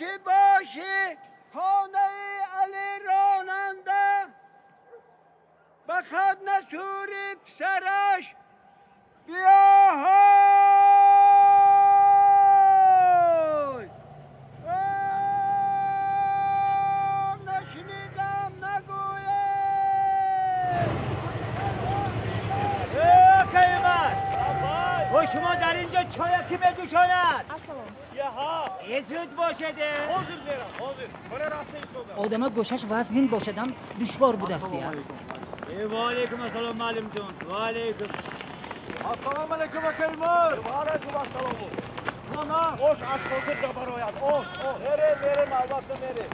ки бошӣ хонаи Алӣ ронанда ба хат насури писараш биёҳой. Нашнидам нагӯед. Акаймар, шумо дар инҷо чоя ки беҷӯшонад? Зуд бошед. Одама гӯшаш вазнин бошадам душвор будаст. Ва алейкум ассалом, маълимҷон. Ва алейкум. Ассалому алейкум, акаймар. Ва алейкум ассалом. Ош аз хотир ҷабарояд. Ош, ош. Мерем, мерем, албатта мерем.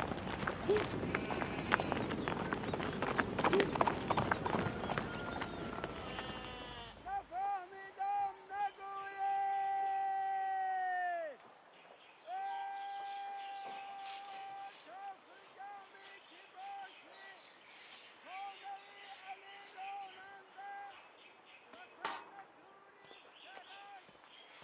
Нафаҳмидам нагӯед. То ҳангоме ки бошӣ хонаи Алӣ ронанда ба хат насури писараш биёҳой.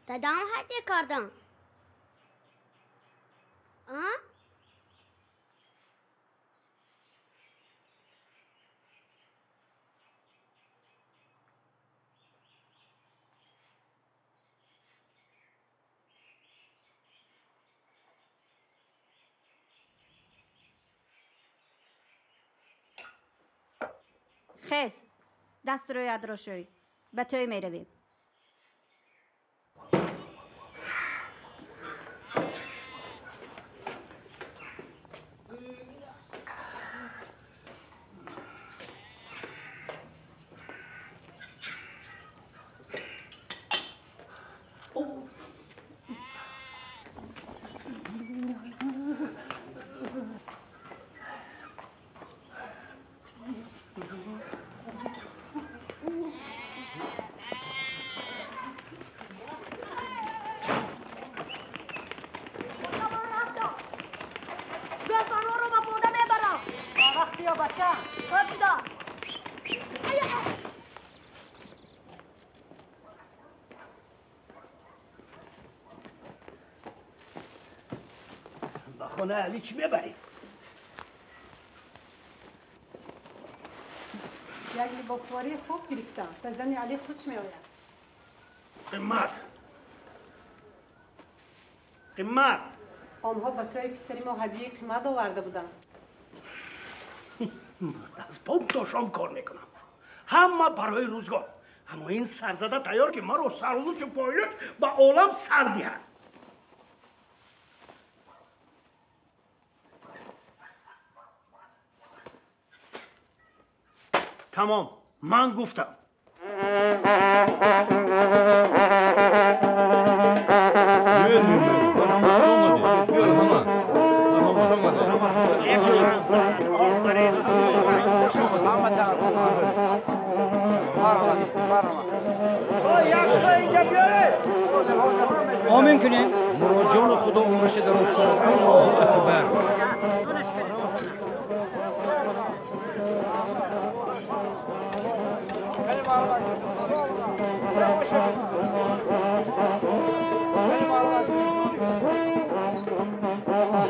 Дадам ҳадя кардам. А? Хез, даст рӯятро шӯй. Ба тӯй меравем. Ба хона Али чӣ мебарӣ? Як либосвории хуб гирифтам. Ба зани Алӣ хуш меояд. Қимат. Қимат. Онҳо ба тӯи писари мо ҳадияи қимат оварда буданд. Аз бом то шом кор мекунам. Ҳама барои рӯзгор. Аммо ин сарзада тайёр ки маро сарлучу пойлуч ба олам сар диҳад. Тамом, ман гуфтам. Омин кунем. Муроҷону Худо умраша дароз кунад. Аллоҳу акбар.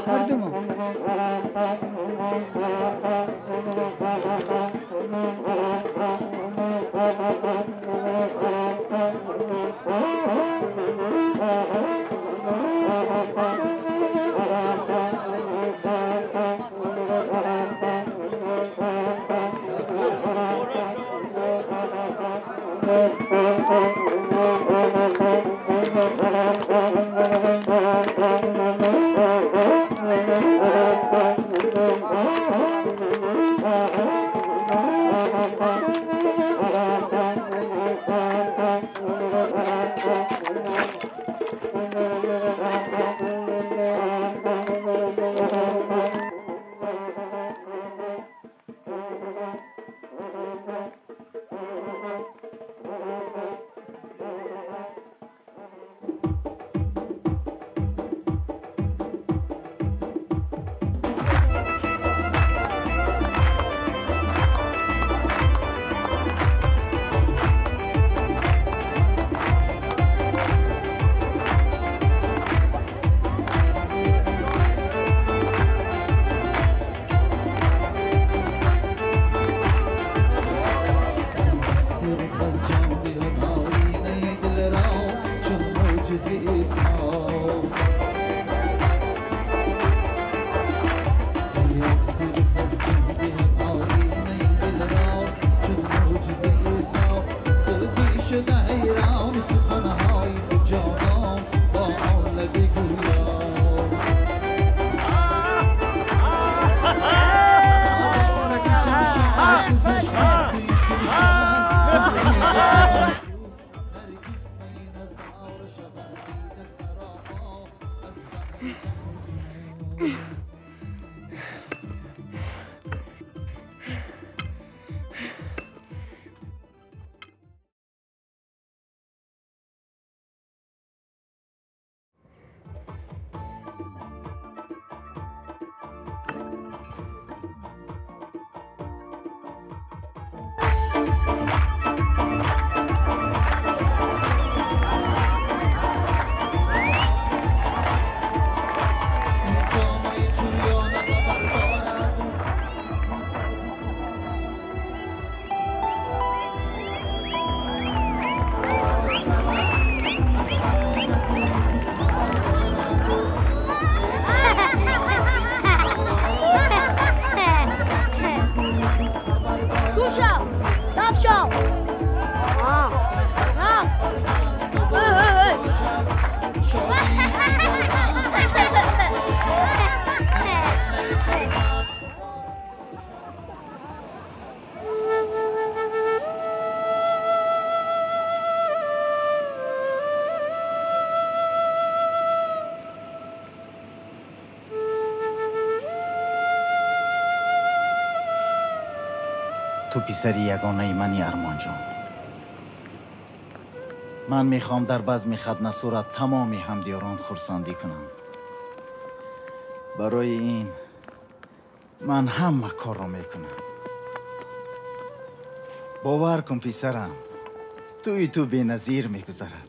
Ҳардумо. معجزه عیسی. یک سر خود می‌دهد آینه دل را چون معجزه عیسی. تو شده حیران سخنهای تو جانان با آن لب گویا. تو پسری یگانه منی ارمان جان. من میخوام در بزم خدنصورت تمامی همدیاران خرسندی کنم. برای این من همه کار را میکنم. باور کن پسرم، توی تو بی‌نظیر میگذرد.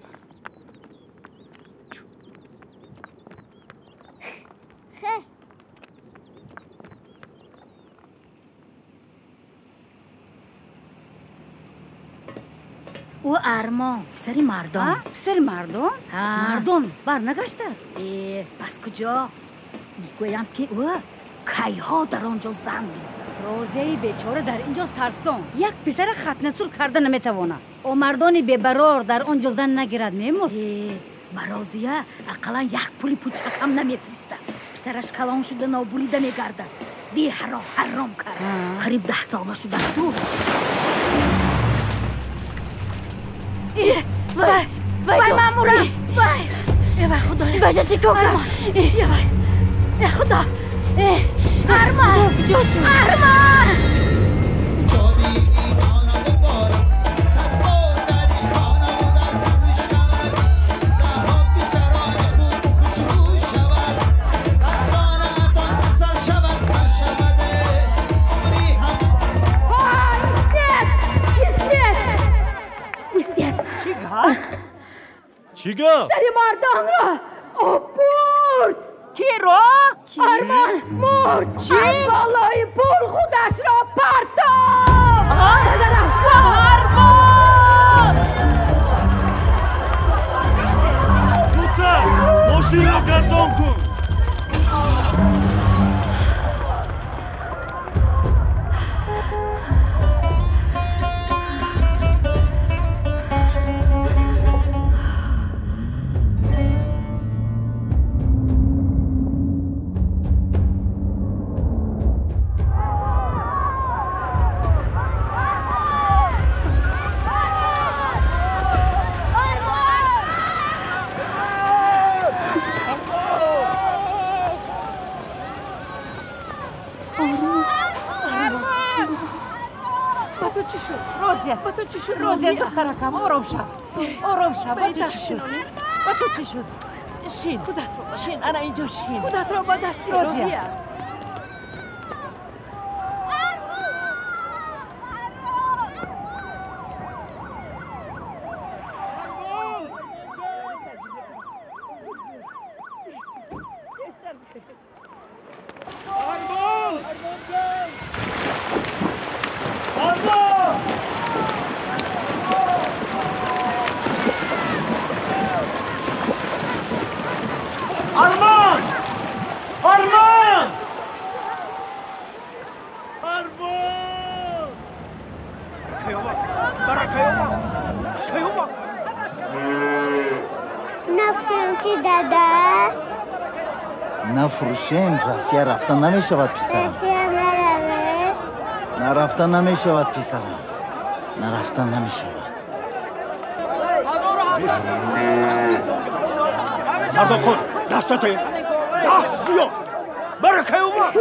او ارمان پسری مردان. پسری مردان؟ مردان بر نگشته است. از کجا؟ میگویند که او کیها در آنجا زن گرفته است. روزیه بیچاره در اینجا سرسام یک پسر ختنه کرده نمیتواند. او مردان بیبرار در آنجا زن نگیرد میمرد. با روزیه اقلا یک پولی پوچک هم نمیفرسته. پسرش کلان شده نابریده میگردد. دیه را حرام کرد. قریب 10 ساله شده است تو. وای وای مامورا وای ای خدا بچه چیکار کرد؟ ای وای ای خدا ارمان ارمان. چیگا؟ سری مردان را آب برد. کی را؟ ارمان مرد. چی؟ از بالای پل خودش را پرتاب. ارمان زودتر ماشین را گردان کن. با تو چی شد؟ روزیه دخترکم آرام شو، آرام شو. با تو چی شد؟ با تو چی شد؟ شین شین، انا اینجا شین. خودت را با دست گیر روزیه. намешавад. Нафурӯшем чӣ дада? Нафурӯшем, Россия рафта намешавад, писарам. Россия наравед. Нарафта намешавад, писарам. Нарафта намешавад. Мардонқул, дастате даҳ зиёд. Баракаи Умар!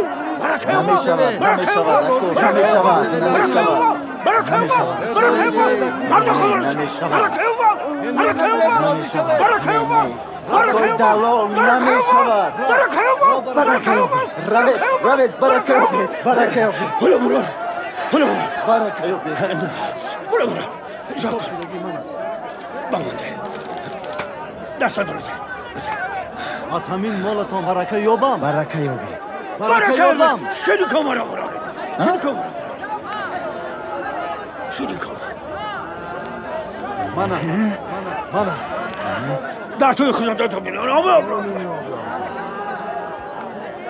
Баракаи Умар! Намешавад, намешавад, намешавад, намешавад. Баракаи Умар! Баракаи Умар! Мардонқул! Баракаи Умар! Баракаи Умар! Баракаи Умар! Баракаи Далол намешавад. Баракаи Умар! Баракаи Умар! Равед, равед, баракаи ёбед, баракаи ёбед. Пула мурор! Пула мурор! Баракаи ёбед. Пула мурор! Бамонде. Даста дорад. Аз ҳамин молатон барака ёбам. Барака ёбед. Барака ёбам. Шири комара муроред. Шири комара. Шири комара. Мана, мана, мана. Дар тӯи хизмататон бинам.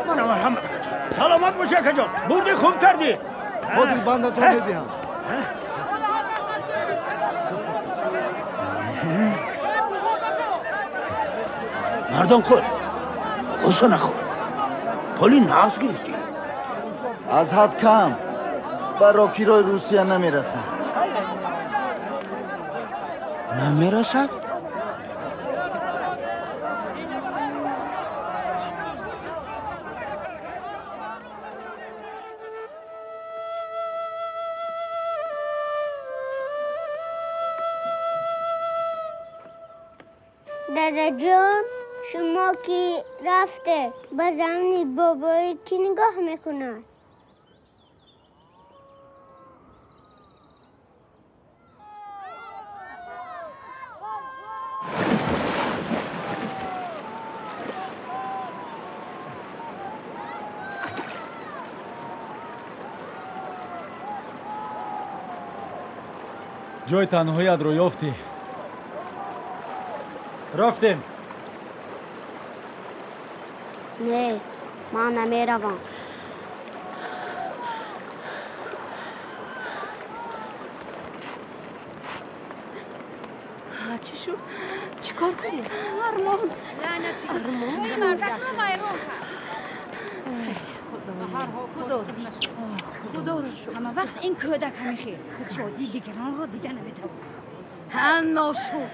Мана марҳамат акаҷон. Саломат бошӣ акаҷон. Бурди хуб кардӣ. Ҳозир бандатон медиҳам. Мардонқул, ғусса нахӯр. Пули нағз гирифтӣ. Аз ҳад кам. Ба рокирои Русия намерасад. Намерасад? Дадаҷон, шумо ки рафте, ба замини бобоӣ кӣ нигоҳ мекунад? Ҷои танҳоятро ёфтӣ. Рафтем. Не, ман намеравам. Чӣ шуд? Чӣ кор кунем? Армон! Армон! Мардакро вайрон кард. Худоро шукр. Ҳама вақт ин кӯдак ҳамихел. Шодии дигаронро дида наметавонад. Ҳа, ношуд.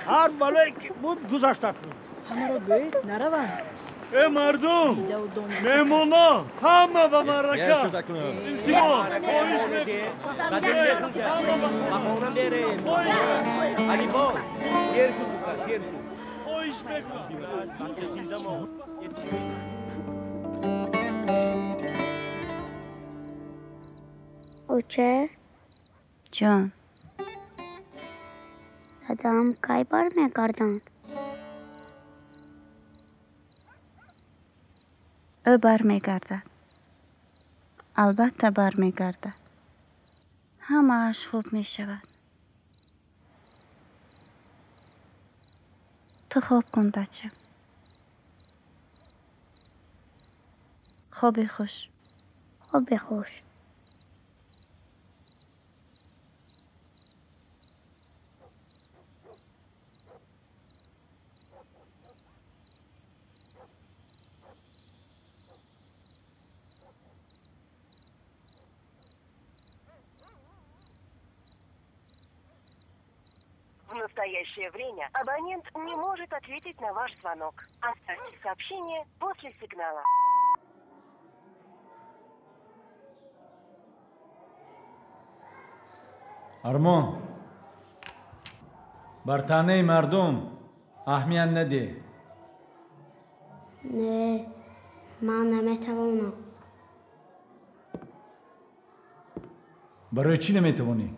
Ҳар балое ки буд гузаштат. Ҳамаро гӯед нараванд. Э мардум, меҳмонон, ҳама ба маърака. Илтимос, хоҳиш мекунам. Хоҳиш мекунам. Оче? Ҷон. Дадам кай бармегарданд? Ӯ бармегардад. Албатта бармегардад. Ҳамааш хуб мешавад. Ту хоб кун, бача. Хоби хуш. Хоби хуш. В настоящее время абонент не может ответить на ваш звонок. Оставьте сообщение после сигнала. Армон, бар таънаи мардум аҳамият надеҳ. Не, ман наметавонам. Барои чӣ наметавонӣ?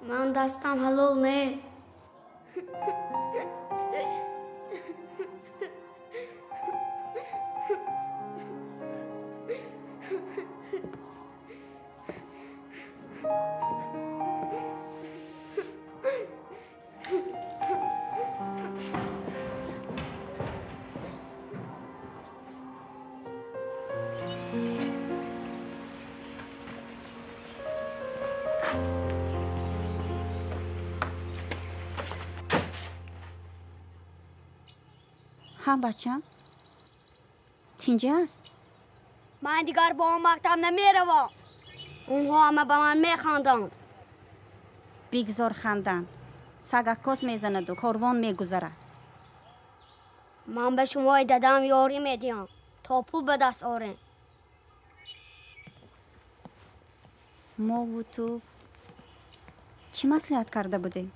Ман дастам ҳалол не. Ҳа, бачам, тинҷа аст? Ман дигар ба он мактаб намеравам. Онҳо ҳама ба ман механданд. Бигзор ханданд. Саг аккос мезанаду корвон мегузарад. Ман ба шумои дадам ёрӣ медиҳам, то пул ба даст орем. Мову ту чӣ маслиҳат карда будем?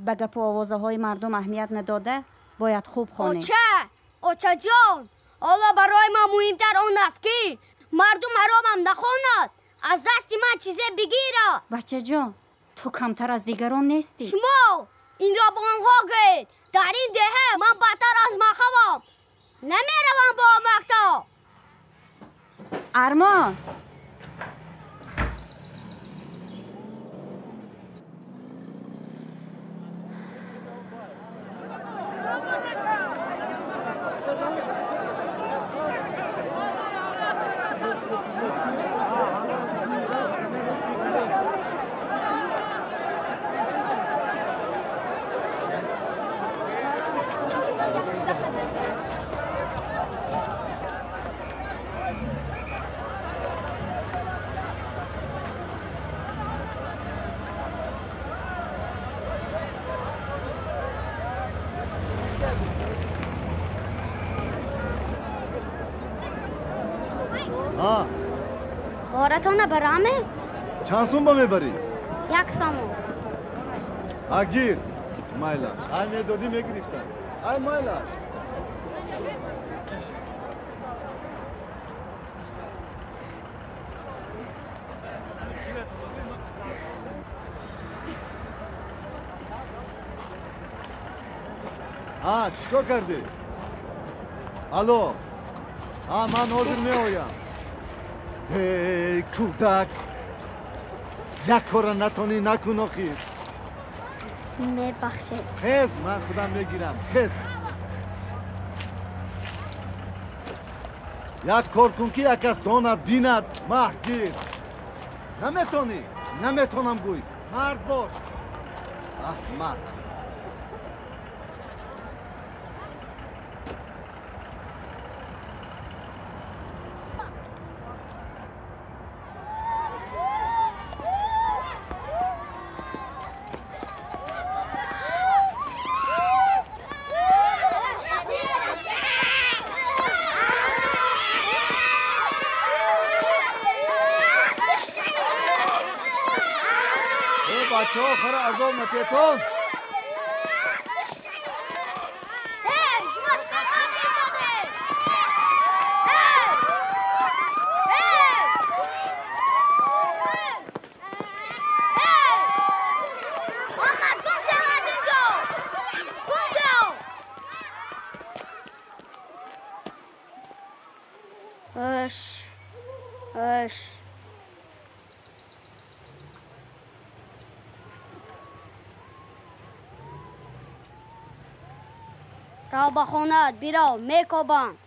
Ба гапу овозаҳои мардум аҳамият надода, бояд хуб хонем. Оча! Очаҷон! Ҳоло барои ман муҳимтар он аст, ки мардум ҳаромам нахонад, аз дасти ман чизе бигирад. Бачаҷон, ту камтар аз дигарон нестӣ. Шумо инро ба онҳо гӯед. Дар ин деҳа ман бадтар аз махавам. Намеравам ба он мактаб. Армон! Хоратона бараме? Чанд сум ба мебарӣ? 1 сомон. Агир, майлаш. Ай медодӣ мегирифтам. Ай майлаш. Ҳа, чӣ кор кардӣ? Алло. Ҳа, ман ҳозир меоям. Эй, кӯдак! Як корро натонӣ накун охир. Мебахшед. Хез, ман худам мегирам. Хез. Як кор кун, ки як кас донад, бинад. Маҳгир. Наметонӣ? Наметонам гӯй. Мард бош. Аҳмақ. Бачаҳо, хара азоб натиятон. Шумо чӣ кор карда истодед? Омад, гум шав аз ин ҷо! Гум шав! Аш, аш. Рав ба хонаат, бирав, мекобам.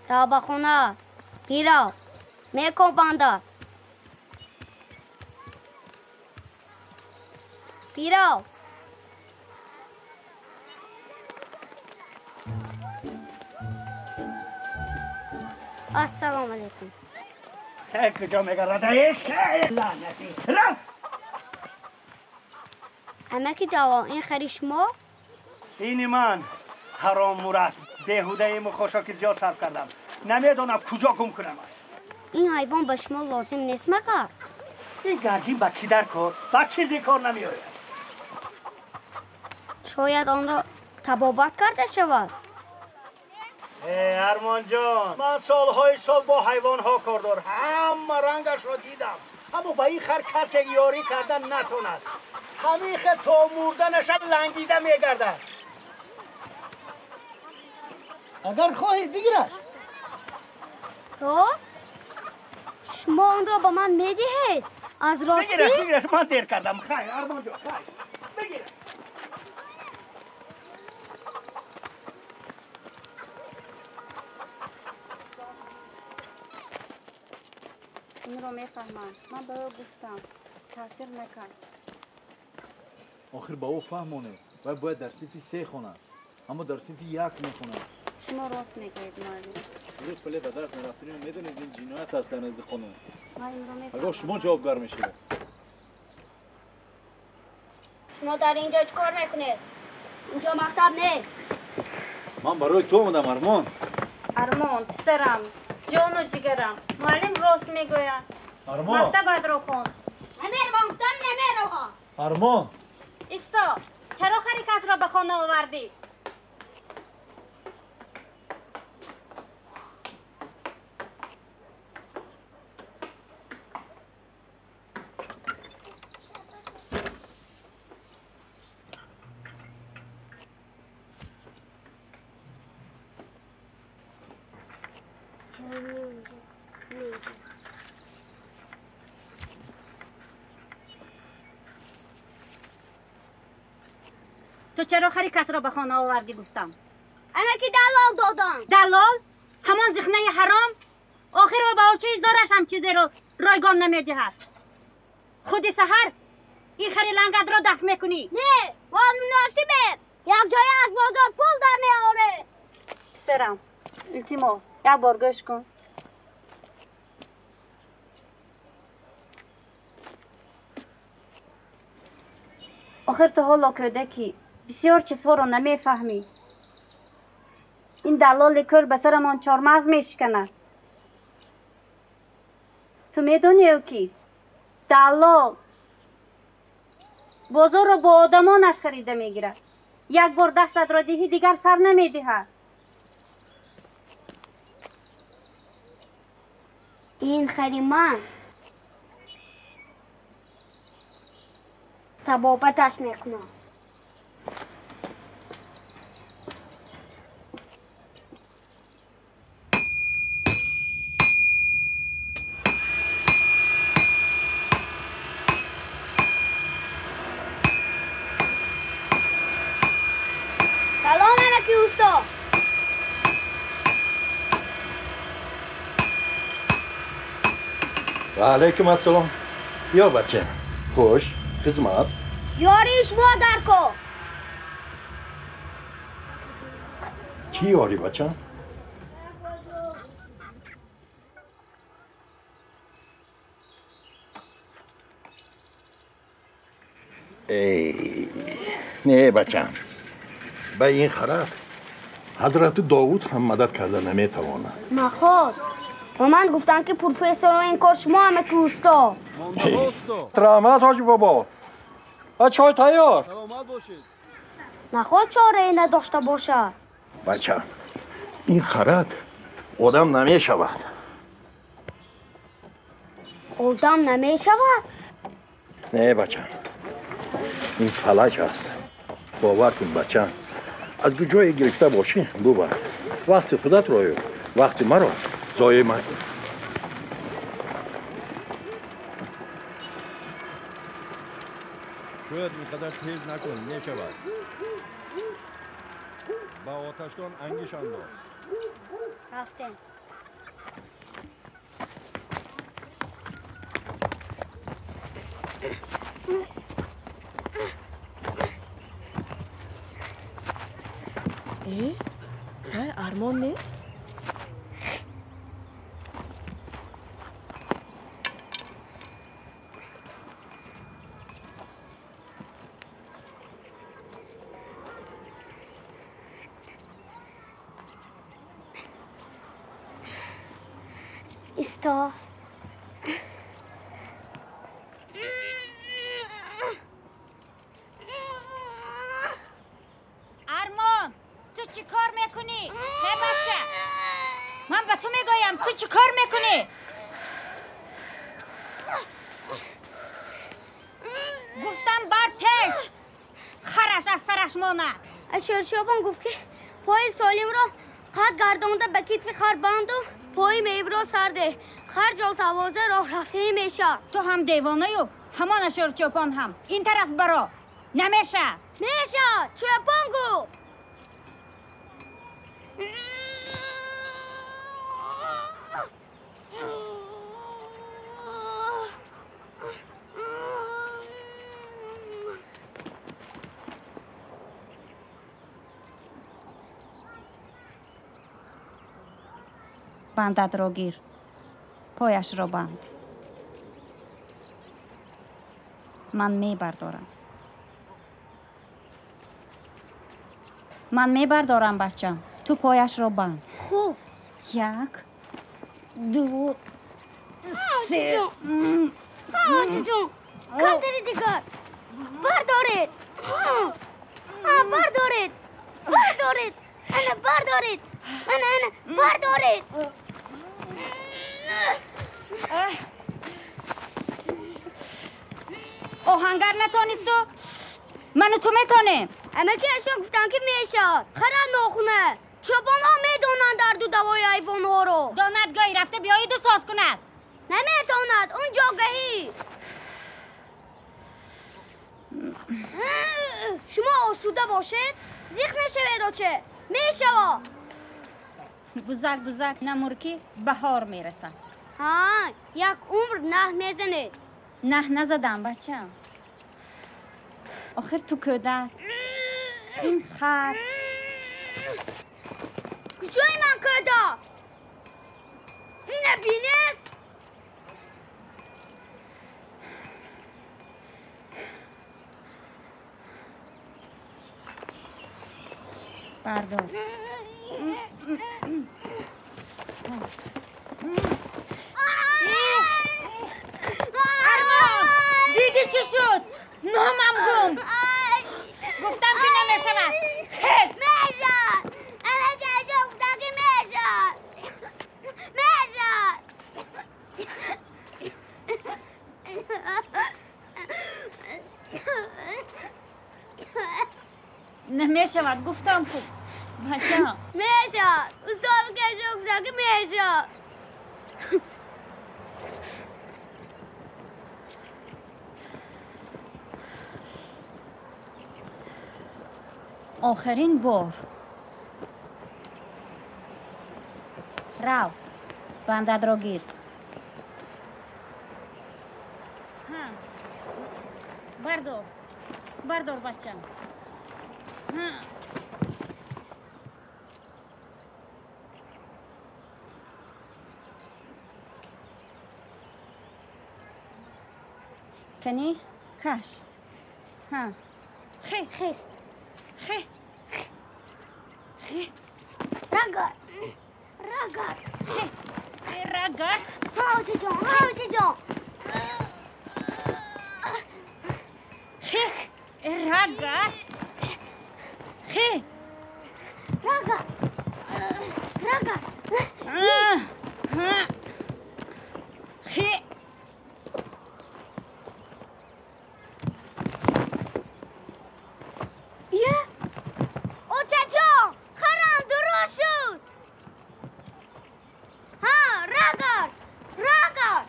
Рав ба хона, бирав, мекобандат. Бирав. Ассалому алайкум. Куҷо мегардад? Лаънатӣ! Рафт! Амаки Ҷалол, ин хари шумо? Ини ман, ҳаром мурат. Беҳудаи мухошоки зиёд сарф кардам. Намедонам куҷо гум кунамаш. Ин ҳайвон ба шумо лозим нест магар? Ин гардин ба чӣ дар кор? Ба чизе кор намеояд. Шояд онро табобат карда шавад. Армонҷон, ман солҳои сол бо ҳайвонҳо кор дорам. Ҳама рангашро дидам. Аммо ба ин хар касе ёрӣ кардан натонад. Ҳамин хел то мурданаша лангида мегардад. Агар хоҳӣ бигираш. Рост? Шумо онро ба ман медиҳед? Аз ростӣ? Бигираш, бигираш, ман дер кардам. Хайр, Армон ҷон, хайр. Бигираш. Инро мефаҳмам. Ман ба ӯ гуфтам. Таъсир накард. Охир ба ӯ фаҳмонед. Вай бояд дар синфи 3 хонад, аммо дар синфи 1 мехонад. Шумо рост мегӯед, муаллим. Дуруст, вале ба дарс нарафтанро медонед, ин ҷиноят аст дар назди қонун. Ман инро мефаҳмам. Агар шумо ҷавобгар мешавед. Шумо дар инҷо чӣ кор мекунед? Инҷо мактаб нест. Ман барои ту омадам, Армон. Армон, писарам, ҷону ҷигарам. Муаллим рост мегӯяд. Армон! Мактабатро хон. Намеравам, гуфтам намеравам. Армон! Исто, чаро хари касро ба хона овардӣ? Ту чаро хари касро ба хона овардӣ гуфтам? Ана ки далол додам. Далол? Ҳамон зихнаи ҳаром? Охир ба ӯ чиз дораш ҳам чизеро ройгон намедиҳад. Худи саҳар ин хари лангатро дафт мекунӣ. Не, ва муносибе. Як ҷоя аз бозор пул дар меоред. Писарам, илтимос, як бор гӯш кун. Охир ту ҳоло кӯдакӣ, бисёр чизҳоро намефаҳмӣ. Ин далоли кӯр ба сарамон чормағз мешиканад. Ту медонӣ ӯ кист? Далол бозорро бо одамонаш харида мегирад. Як бор дастатро диҳӣ, дигар сар намедиҳад. Ин хари ман табобаташ мекунам. Салом анаки усто. Ва алайкум ассалом. Биё бача. Хуш, хизмат. Ёрии шумо дар кор. Чӣ ёрӣ бача? Эй, не бачам. Ба ин харат ҳазрати Довуд ҳам мадад карда наметавонад. Наход, ба ман гуфтанд ки профессорро ин кор шумо ҳама ки усто. Раҳмат ҳоҷи бобо. Ва чой тайёр. Саломат бошед. Наход чорае надошта бошад. Бача, ин харат одам намешавад. Одам намешавад? Не бача, ин фалаҷ аст. Бовар кун бача, аз куҷое гирифта бошӣ бубар. Вақти худатро ё вақти маро зоеъ макун. Шояд инқадар тез накун, мешавад. Ба оташдон ангиш андоз. Рафтем. Э? Вай Армон нест? Исто. Армон, ту чӣ кор мекунӣ? Не бача, ман ба ту мегӯям, ту чӣ кор мекунӣ? Гуфтам бар пеш, хараш аз сараш монад. Шершобон гуфт ки пои солимро Қад гардонда ба китфи хар банду пои мебро сарде. Хар ҷолтавоза роҳ рафтаи меша. Ту ҳам девонаю, ҳамон ашёр чӯпон ҳам. Ин тараф баро. Намеша. Меша, чӯпон гуфт. Бандатро гир, пояшро банд. Ман мебардорам. Ман мебардорам, бачам. Ту пояшро банд. Хуб. Як, ду, се. Очаҷон, камтари дигар. Бардоред. Бардоред. Бардоред. Ана бардоред. Ана, ана, бардоред. Оҳангар натонисту, ману ту метонем. Амаки ашо гуфтанд ки мешавад. Хара нохуна. Чӯпонҳо медонанд дарду давои ҳайвонҳоро. Донад гоҳи рафта биёиду соз кунад. Наметонад, он ҷогаҳӣ. Шумо осуда бошед, зиқ нашавед, оче. Мешавад. Бузак, бузак, намур ки баҳор мерасад. Ҳа, як умр наҳ мезанед. Наҳ назадам, бачам. Охир ту кӯдак. Ин хар. Куҷои ман кӯдак? Ина бинед. Бардор. Армон, дидӣ чӣ шуд? Номам гум. Гуфтам ки намешавад. Хез. Мешавад. Амаки аҷо гуфтам ки мешавад. Мешавад. Намешавад, гуфтам ку. Бачам. Мешавад. Устод ки аҷо гуфтам ки мешавад. Охирин бор. Рав, бандадро гир. Бардор, бардор, бачам. Кани, каш. Ҳа. Хе. Хес. Хе. Хе. Рагар. Рагар. Хе. Рагар. Ҳа, очаҷон, ҳа, очаҷон. Хе. Рагар. Хе. Рагар. Рагар. Хе. Ия? Очаҷон, харам дуруст шуд. Ҳа, рагар, рагар.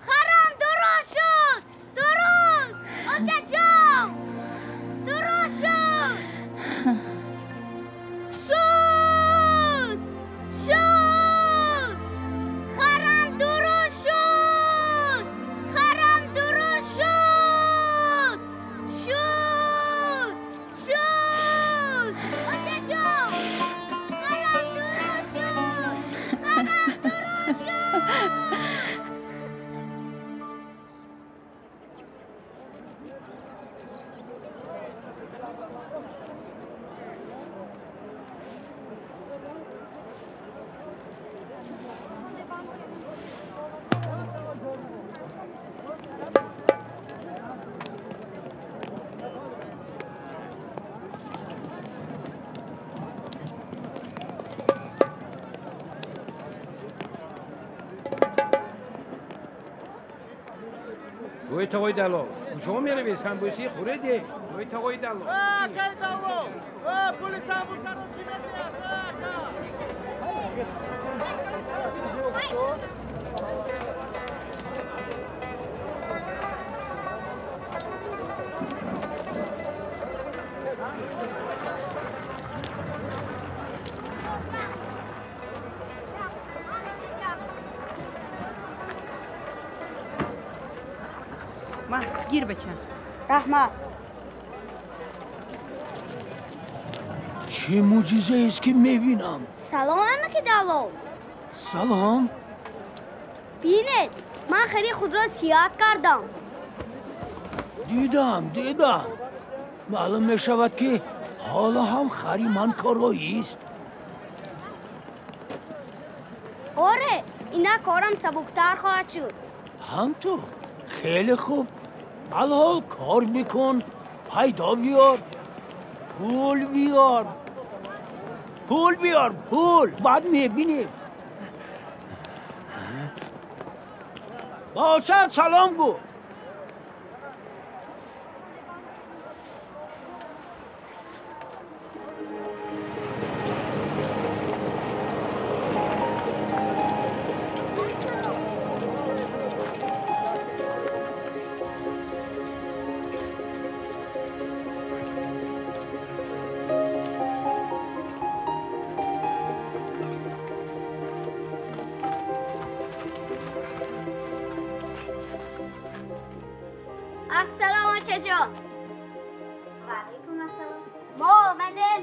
Харам дуруст шуд. Дуруст. Очаҷон, дуруст шуд. Шуд. Шуд. Харам дуруст шуд. Харам дуруст шуд. Шуд. Шуд. Очаҷон, харам дуруст шуд. Харам дуруст шуд. Ой тағои далол, куҷо меравӣ? Самбӯсаи хӯреде. Ой тағои далол. Акай далол, пули самбӯсаро ки медиҳад? Ака! Гир бача. Раҳмат. Чӣ мӯъҷизаест ки мебинам. Салом, амаки далол. Салом. Бинед, ман хари худро сиҳат кардам. Дидам, дидам. Маълум мешавад ки ҳоло ҳам хари ман короист. Оре, инак корам сабуктар хоҳад шуд. Ҳам ту? Хеле хуб. Алҳол кор бикун, пайдо биёр, пул биёр, пул биёр, пул, баъд мебинем. Бошад, салом гӯ. السلام آچه جان. و علیکم السلام. ما آمدیم.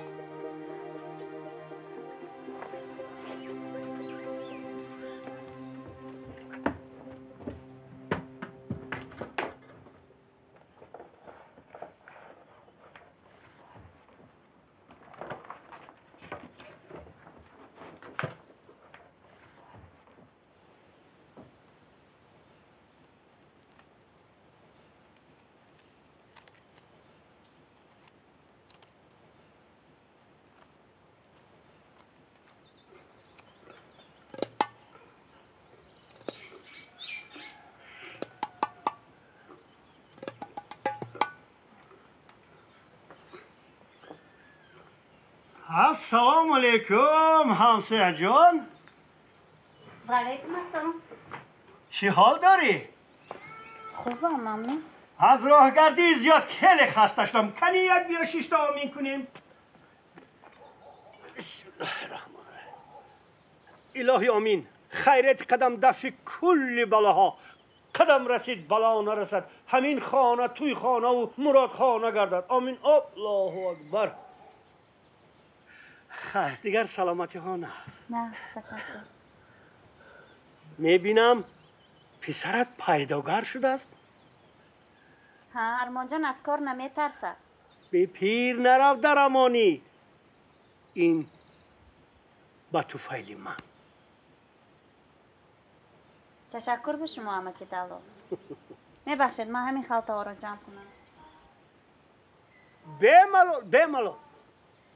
Ассалому алайкум, ҳамсояҷон. Ва алайкум ассалом. Чӣ ҳол дорӣ? Хубам, мамнун. Аз роҳгардии зиёд хеле хаста шудам. Кани як биё шишта омин кунем. Бисмиллоҳи раҳмони раҳим. Илоҳи омин. Хайрияти қадам дафъи кулли балоҳо. Қадам расид, бало нарасад. Ҳамин хона туй хонаву муродхона гардад. Омин. Аллоҳу акбар. Хайр, дигар саломатиҳо наст. Не, ташаккур. Мебинам писарат пайдогар шудааст. Ҳа, Армонҷон аз кор наметарсад. Бе пир нарав дар амонӣ. Ин ба туфайли ман. Ташаккур ба шумо, амаки далол. Мебахшед, ман ҳамин халтаҳоро ҷамъ кунам. Бемалол, бемалол,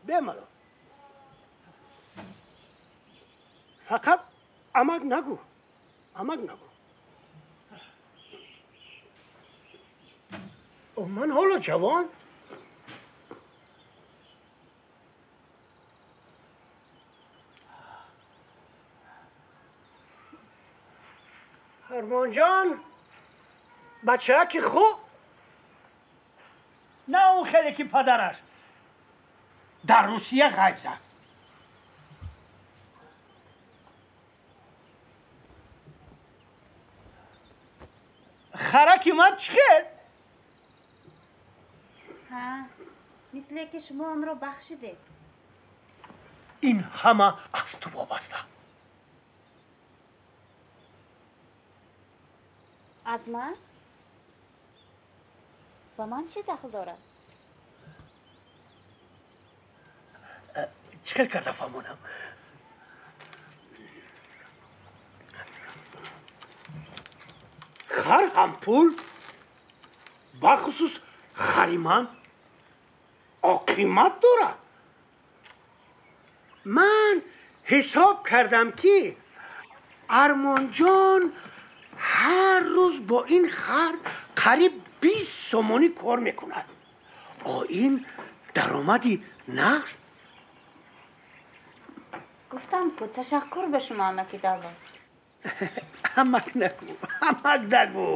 бемалол. Фақат амак нагӯ, амак нагӯ. Ман ҳоло ҷавон. Армонҷон, бачаки хуб, на он хеле ки падараш дар Русия ғайб зад. Хараки ман чӣ хел? Ҳа, мисле ки шумо онро бахшидед. Ин ҳама аз ту вобаста. Аз ман? Ба ман чӣ дахл дорад? Чӣ хел карда фаҳмонам? Хар ҳам пул, бахусус хари ман оқимат дорад. Ман ҳисоб кардам ки Армонҷон Ҳар рӯз бо ин хар қариб 20 сомонӣ кор мекунад. О ин даромади нағз? Гуфтам ку ташаккур ба шумо, амаки Далол. Амак нагӯ, амак нагӯ.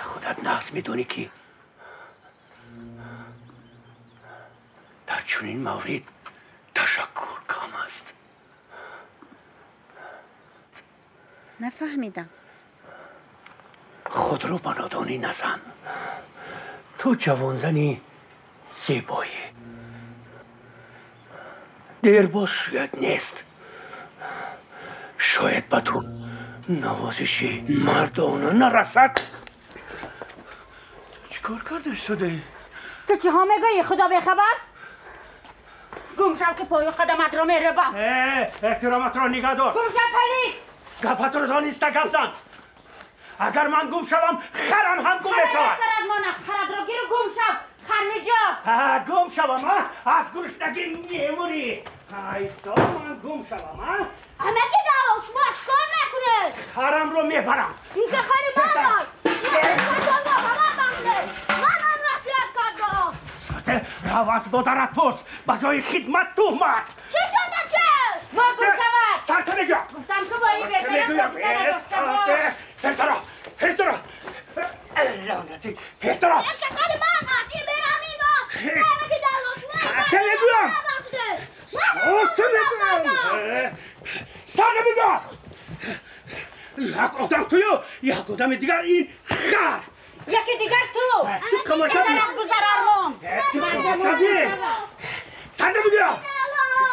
Худат нағз медонӣ ки дар чунин маврид ташаккур кам аст. Нафаҳмидам. Худро ба нодонӣ назан. Ту ҷавонзани зебоӣ. Дербоз шояд нест. Шояд ба ту навозиши мардона нарасад. Чӣ кор карда шудаӣ? Ту чиҳо мегӯӣ, худо бехабар? Гум шав ки пою қадаматро мерабам. Эҳтироматро нигаҳ дор. Гум шав, палид! Гапатро дониста гап зан. Агар ман гум шавам, харам ҳам гум мешавад. Сарат мона, харатро гиру гум шав. Хар меҷост. Гум шавам, аз гуруснагӣ мемурӣ. Айсто ман гум шавам, а? Амаки Далол, шумо чӣ кор мекунед? Харамро мебарам. Ин ки хари ман аст. Ман онро сиёт кардам. Рав аз модарат пурс, ба ҷои хидмат туҳмат. Чӣ шуда чӣ? Мо гум шавад. Сарта мегӯям. Гуфтам ки бо ин бешарам робита надошта бош. Пештаро, пештаро. Лаънатӣ, пештаро. Ин ки хари ман аст, ин берам ино. Амаки Далол, шумо Сарта мегӯям. Сарта мегӯям. Сарта мегӯям. Як одам тую, як одами дигар ин хар. Яке дигар ту. Ту камашабӣ. Ин тараф гузар, Армон. Ту камашабӣ. Сарта мегӯям.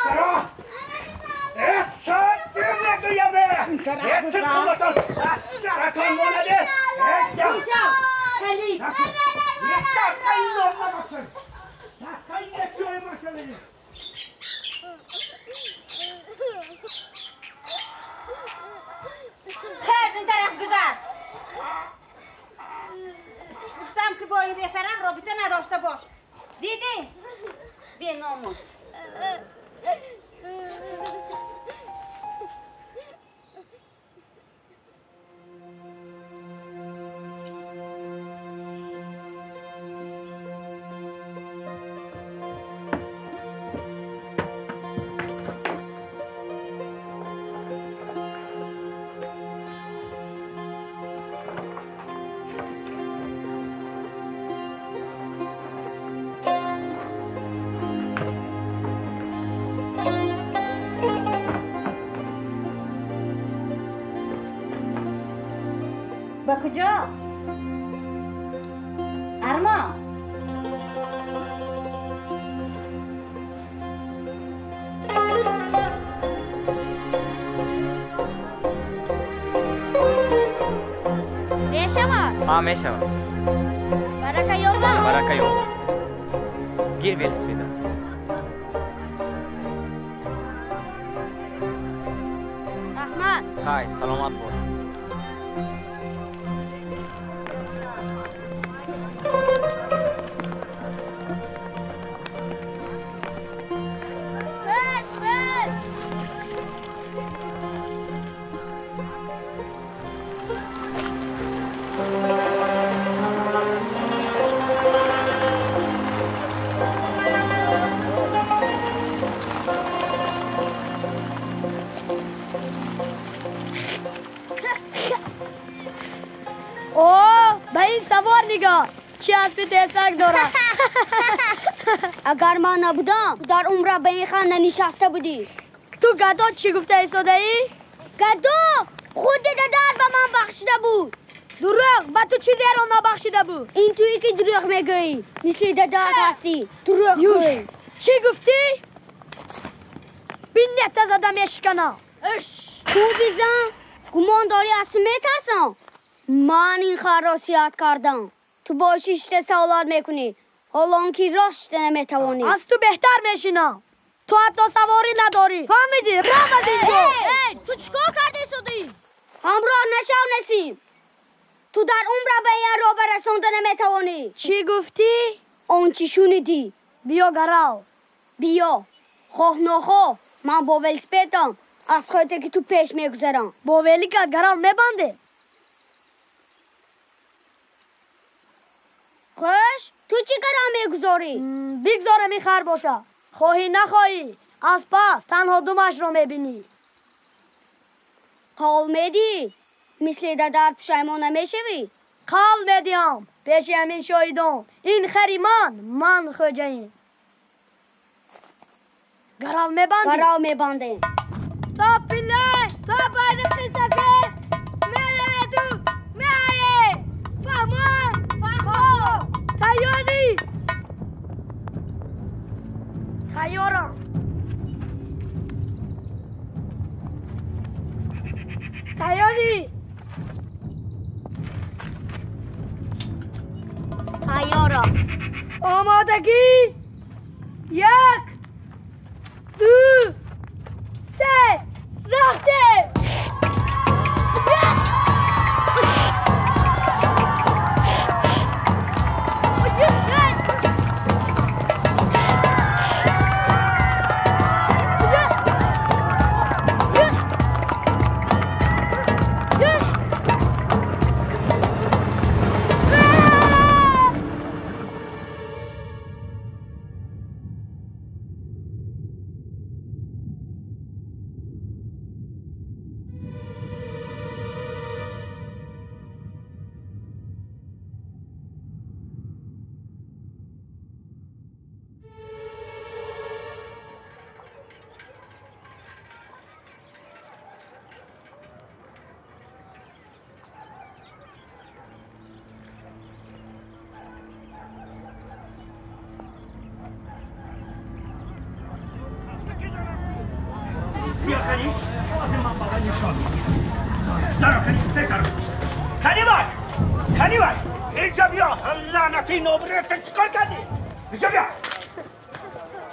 Пештаро. Сарта мегӯям. Ту каматон аз саратон монаде. Гум шав, палид. Сарта набошад. Сарта якҷоя бошад. Хез, ин тараф гузар. Гуфтам ки бо ин бешарам робита надошта бош. Дидӣ? Беномус. Ба куҷо? Армон. Мешавад? Ҳа, мешавад. Барака ёбам. Барака ёб. Гир велосипеда. Раҳмат. Хай, саломат бош. Пеш, пеш. О, ба ин савор нигоҳ, чӣ аспи тезак дорад. Агар ман набудам, дар умра ба ин хан нанишаста будӣ. Ту гадо чӣ гуфта истодаӣ? Гадо худи дадар ба ман бахшида буд. Дурӯғ, ба ту чизеро набахшида буд? Ин туе ки дурӯғ мегӯӣ. Мисли дадар ҳастӣ, дурӯғ Юш, гӯй. чӣ гуфтӣ? Бинета зада мешиканам. Ту бизан, гумон дорӣ аз ту метарсам? Ман ин харро сиҳат кардам. Ту бо шишта саволат мекунӣ, ҳолон ки рост шида наметавонӣ. Аз ту беҳтар мешинам. Ту ҳатто саворӣ надорӣ. Фаҳмидӣ? Рав аз ин ҷо. Ту чӣ кор карда истодӣ? Ҳамроҳ нашав, Насим. Ту дар умра ба ин роба расонда наметавонӣ. Чӣ гуфтӣ? Он чӣ шунидӣ? Биё, гарав. Биё. Хоҳ нохоҳ, ман бо велосипедам Аз хотире ки ту пеш мегузарам. Бо великат гарав мебанде. Хуш, ту чӣ гарав мегузорӣ? Бигзорам ин хар боша. Хоҳӣ нахоҳӣ, аз пас танҳо думашро мебинӣ. Қавл медиҳӣ? Мисли дадар пушаймон намешавӣ? Қавл медиҳам пеши ҳамин шоҳидон. Ин хари ман, ман хоҷаин. Гарав мебандӣ? Гарав мебандем. То пиллай, то байрақи сафед мераведу меоед. Фаҳмон? Фаҳмон. Тайёрӣ? Тайёрам. Тайёрӣ? Тайёрам. Омодагӣ? 1, 2, 3, рафтем!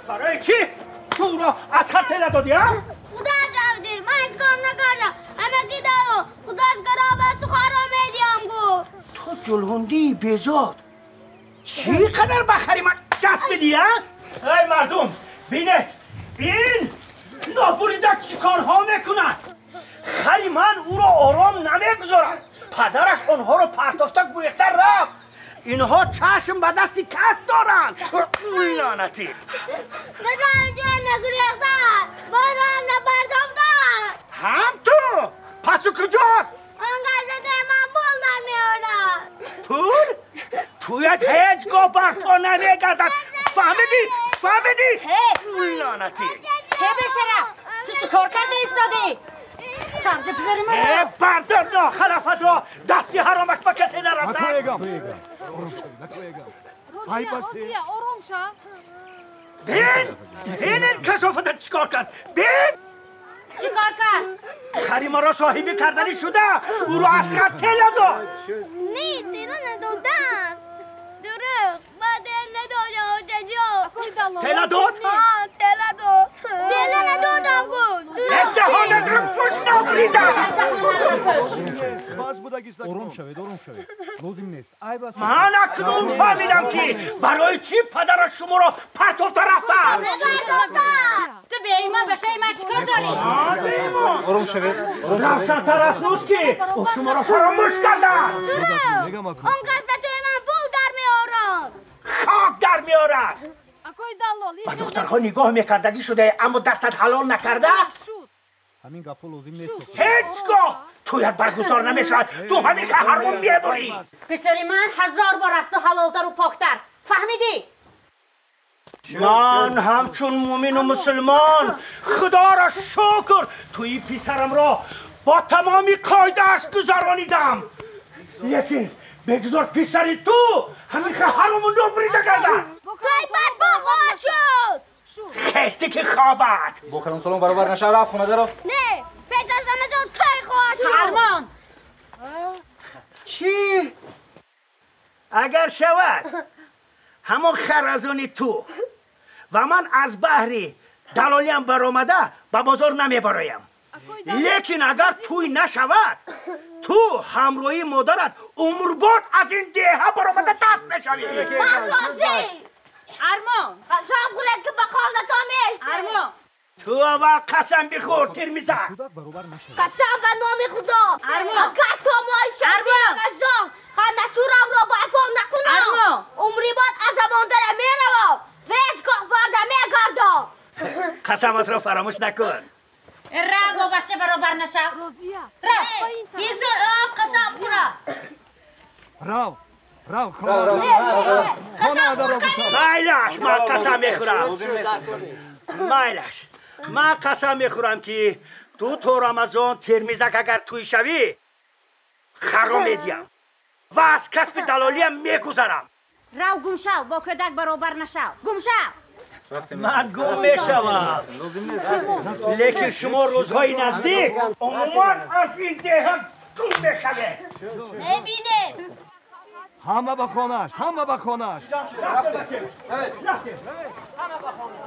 برای چی؟ تو او را از خط ندادی ها؟ خدا جاودیر من هیچ کار نکردم. همگی دارو خدا از گرابه سخن را میدیم گفت. تو جلوندی بیزاد چی قدر بخری من چسبیدی ها؟ ای مردم بینید این نابریده چی کارها میکند. خری من او را آرام نمیگذارد. پدرش آنها را پرتافته گویخته رفت. اینها چشم به دستی کس دارند. لعنتی هم تو پس او کجاست؟ آن گزده من پول در میارد. پول؟ تویت هیچگاه بر تو نمیگردد. فهمیدی؟ فهمیدی؟ لعنتی هی بشرف تو چه کار کرده ایستادی؟ بردار ناخلفت را دستی حرامش به کسی نرسد. روزیه آروم شو. بین بین این کثافت چیکار کرد؟ بین چیکار کرد؟ خری ما را صاحبی کردنی شده او را از خط تله داد. نه تله نداده است. دروغ با تله داده آجا. تله داد؟ ها تله داد. تله ندادم گفت. اتحاد از رفوش نابریده. آروم شوید آروم شوید لازم نیست. من اکنون فهمیدم که برای چی پدر شما را پرتافته رفته است. تو به ایمان بشه ایمان چیکار داری؟ آروم شوید. روشن‌تر از اوست که او شما را فراموش کرده است. دروغ آن کس به توی من پول در میارد. خاک در میارد. با دخترها نگاه میکردگی شده اما دستت حلال نکرده؟ همین گپو لازم نیست. هیچگاه تویت برگزار نمیشد. تو همیشه حرام میبری. پسر من 1000 بار از تو حلالتر و پاکتر. فهمیدی؟ من همچون مؤمن و مسلمان خدا را شکر توی پسرم را با تمامی قاعده‌اش گذرانیدم. لیکن بگذار پسری تو همیشه حرام و نبریده گردد. توی برپا خواهد شد. خستی که خوابد با کلام سلام برابر نشه رفت خونه درو. نه پیش از همه جان توی خواهد شد. ارمان چی؟ اگر شود همون خرزونی تو و من از بحری دلالیم برآمده به بازار نمیبرایم. لیکن اگر توی نشود تو همراهی مادرت عمرباد از این دیه برآمده دست میشوی. من راضی. ارمان قسم خورد که به خالت آمیشت. ارمان Ту аввал қасам бихӯр, Термизак. Қасам ба номи Худо, агар то моҳи шарифи Рамазон хатнасурамро барпо накунам, умри бод аз замондара меравам ва ҳеҷ гоҳ барда мегардам. Қасаматро фаромӯш накун. Рав, бо бача баробар нашав. Розия. Рав. Бизор ӯам қасам хӯрад. Рав, рав, хона. Майлаш, ман қасам мехӯрам. Майлаш, ман қасам мехӯрам, ки ту то Рамазон Термизак агар тӯй шавӣ, харо медиҳам ва аз касби далолиам мегузарам. Рав, гум шав, бо кӯдак баробар нашав. Гум шав. Ман гум мешавам, лекин шумо рӯзҳои наздик умуман аз ин деҳа гум мешавед. Мебинем. Ҳама ба хонааш, ҳама ба хонааш. Ҳама ба хона.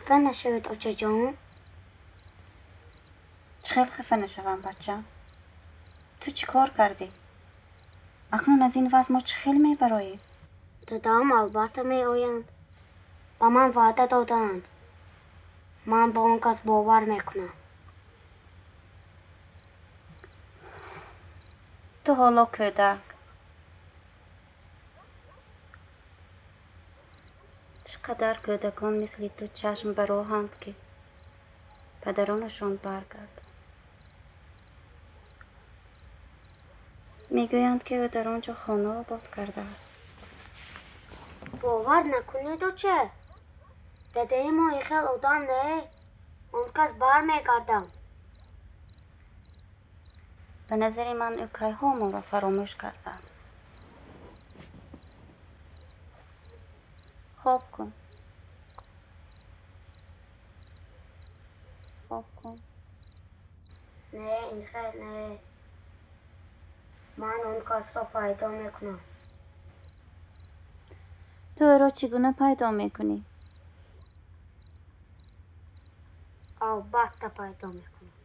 Хафа нашавед, очаҷон. Чӣ хел хафа нашавам, бачам? Ту чӣ кор кардӣ? Акнун аз ин вазъ мо чӣ хел мебароем? Дадаам албатта меоянд. Ба ман ваъда додаанд. Ман ба он кас бовар мекунам. Ту ҳоло кӯдак. Чӣ қадар кӯдакон мисли ту чашм ба роҳанд, ки падаронашон баргарданд. Мегӯянд, ки ӯ дар он ҷо хона обод кардааст. Бовар накунед, оча. Дадаи мо ин хел одам не. Он кас бармегардам. Ба назари ман ӯ кайҳо моро фаромӯш кардааст. Хоб кун. Хоб кун. Не, ин хел не. Ман он касро пайдо мекунам. Ту ӯро чӣ гуна пайдо мекунӣ? Албатта пайдо мекунам.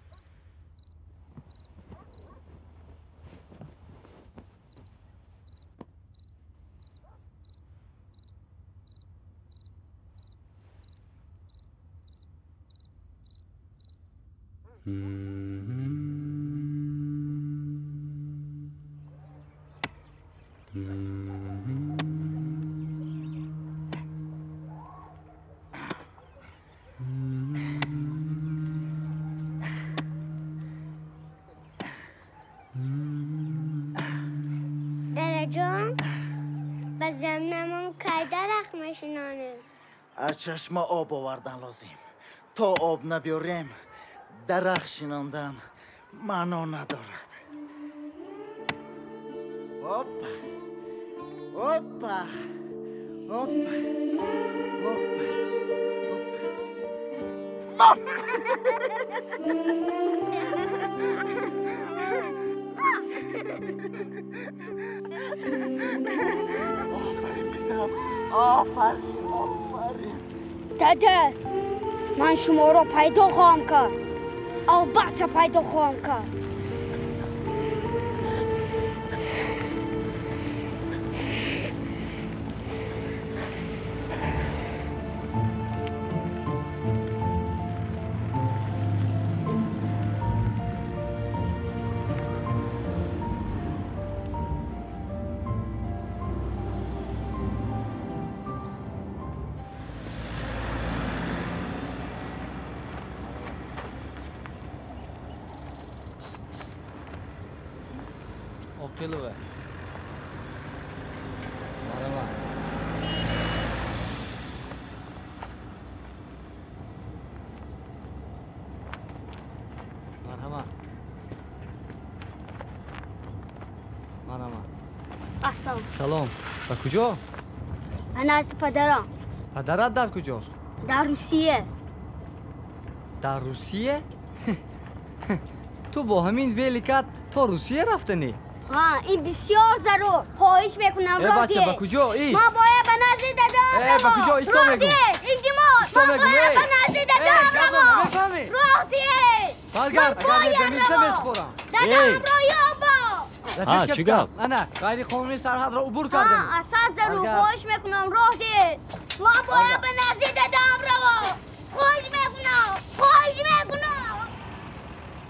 Дадаҷон, ба заминамон кай дарахт мешинонем? Аз чашма об овардан лозим. То об набиёрем, дарахт шинондан маъно надорад. Опа, опа, опа, опа, опа. Офарин, писарам, офарин, офарин. Дада, ман шуморо пайдо хоҳам кард. Албатта пайдо хоҳам кард. Оқилова. Марҳамат. Марҳамат. Ассалом. Салом. Ба куҷо? Ба назди падарам. Падарат дар куҷост? Дар Русия. Дар Русия? Ту бо ҳамин великат то Русия рафтанӣ? Ҳа, ин бисёр зарур. Хоҳиш мекунам, Э, роҳ бача, диҳед. ба куҷо? Ист. Ман бояд ба назди дадам Э, ба куҷо? Исто Роҳ мегӯм. диҳед, илтимос. Исто Ман мегӯм, бояд эй. ба назди дадам Эй, гапро равам. намефаҳмӣ? Роҳ диҳед. Баргард, Ман агар бояд мезанӣ, равам. месупорам. Дадамро ёбам. Рафиқ Ҳа, чӣ капитан, гап? ана, ғайриқонунӣ сарҳадро убур Ҳа, кардем. асас зарур. Баргард. Хоҳиш мекунам, роҳ диҳед. Ман бояд ба назди дадам равам. Хоҳиш мекунам, хоҳиш мекунам.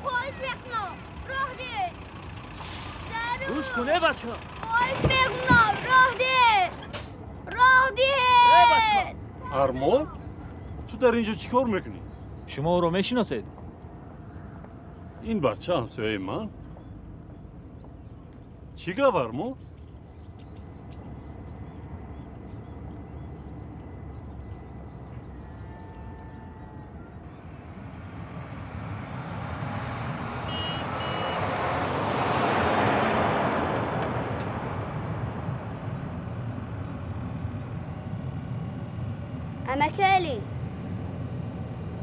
Хоҳиш мекунам, роҳ диҳед. Зарур. Гӯш кун, э бача. Хоҳиш мекунам, роҳ диҳед. Роҳ диҳед. Армон, ту дар инҷо чӣ кор мекунӣ? Шумо ӯро мешиносед? Ин бача ҳамсояи ман. Чӣ гап, Армон? Амаки Алӣ,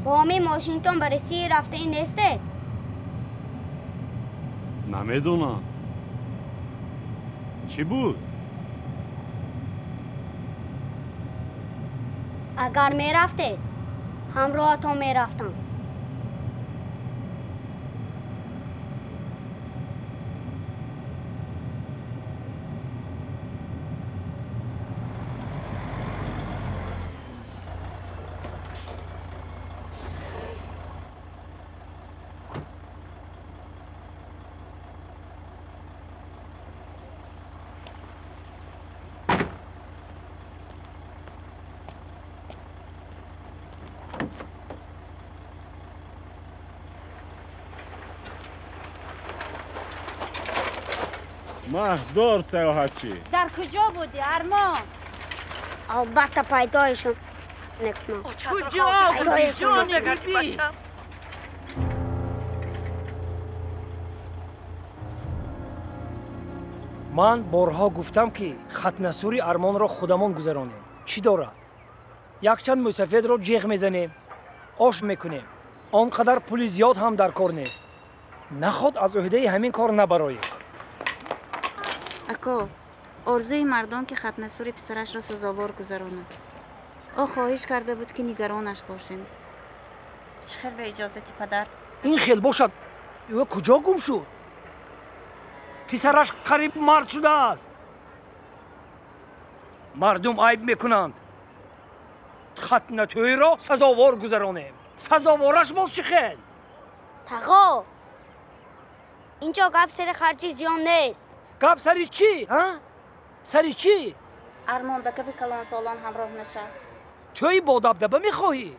бо ҳамин мошинтон ба Русия рафтаи нестед? Намедонам. Чӣ буд? Агар мерафтед, ҳамроҳатон мерафтам. Маҳдор саёҳатчӣ. Дар куҷо будӣ, Армон? Албатта пайдоишон мекунам. Куҷо будӣ, ҷони биби? Ман борҳо гуфтам, ки хатнасури Армонро худамон гузаронем. Чӣ дорад? Якчанд мӯсафедро ҷеғ мезанем, ош мекунем. Он қадар пули зиёд ҳам дар кор нест. Наход аз ӯҳдаи ҳамин кор набароем. Ако, орзуи мардон ки хатнасури писарашро сазовор гузаронад. Ӯ хоҳиш карда буд, ки нигаронаш бошем. Чӣ хел бе иҷозати падар? Ин хел бошад, ӯ куҷо гум шуд? Писараш қариб мард шудааст. Мардум айб мекунанд. Хатнатӯйро сазовор гузаронем. Сазовораш боз чӣ хел? Тағо, инҷо гап сари харҷи зиён нест. Гап сари чӣ, ҳа? Сари чӣ? Армон ба гапи калонсолон ҳамроҳ нашав. Тӯи бо дабдаба мехоҳӣ?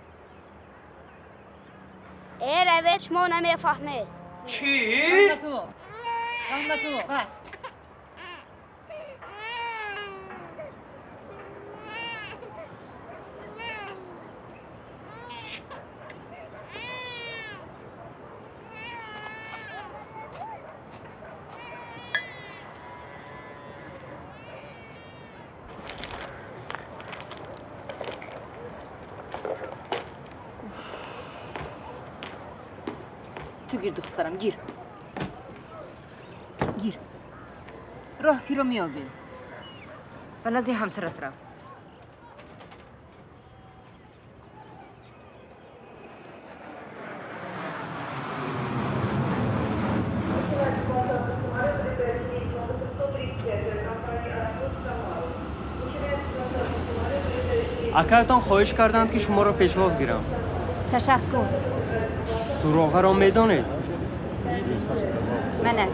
Э, равед, шумо намефаҳмед. Чӣ? Раҳматулло, Раҳматулло, бас. Ту гир, духтарам, гир. Гир. Роҳ киро меёбӣ. Ба назди ҳамсарат рав. Акаятон хоҳиш карданд, ки шуморо пешвоз гирам. Ташаккур. Суроғаро медонед? Мана.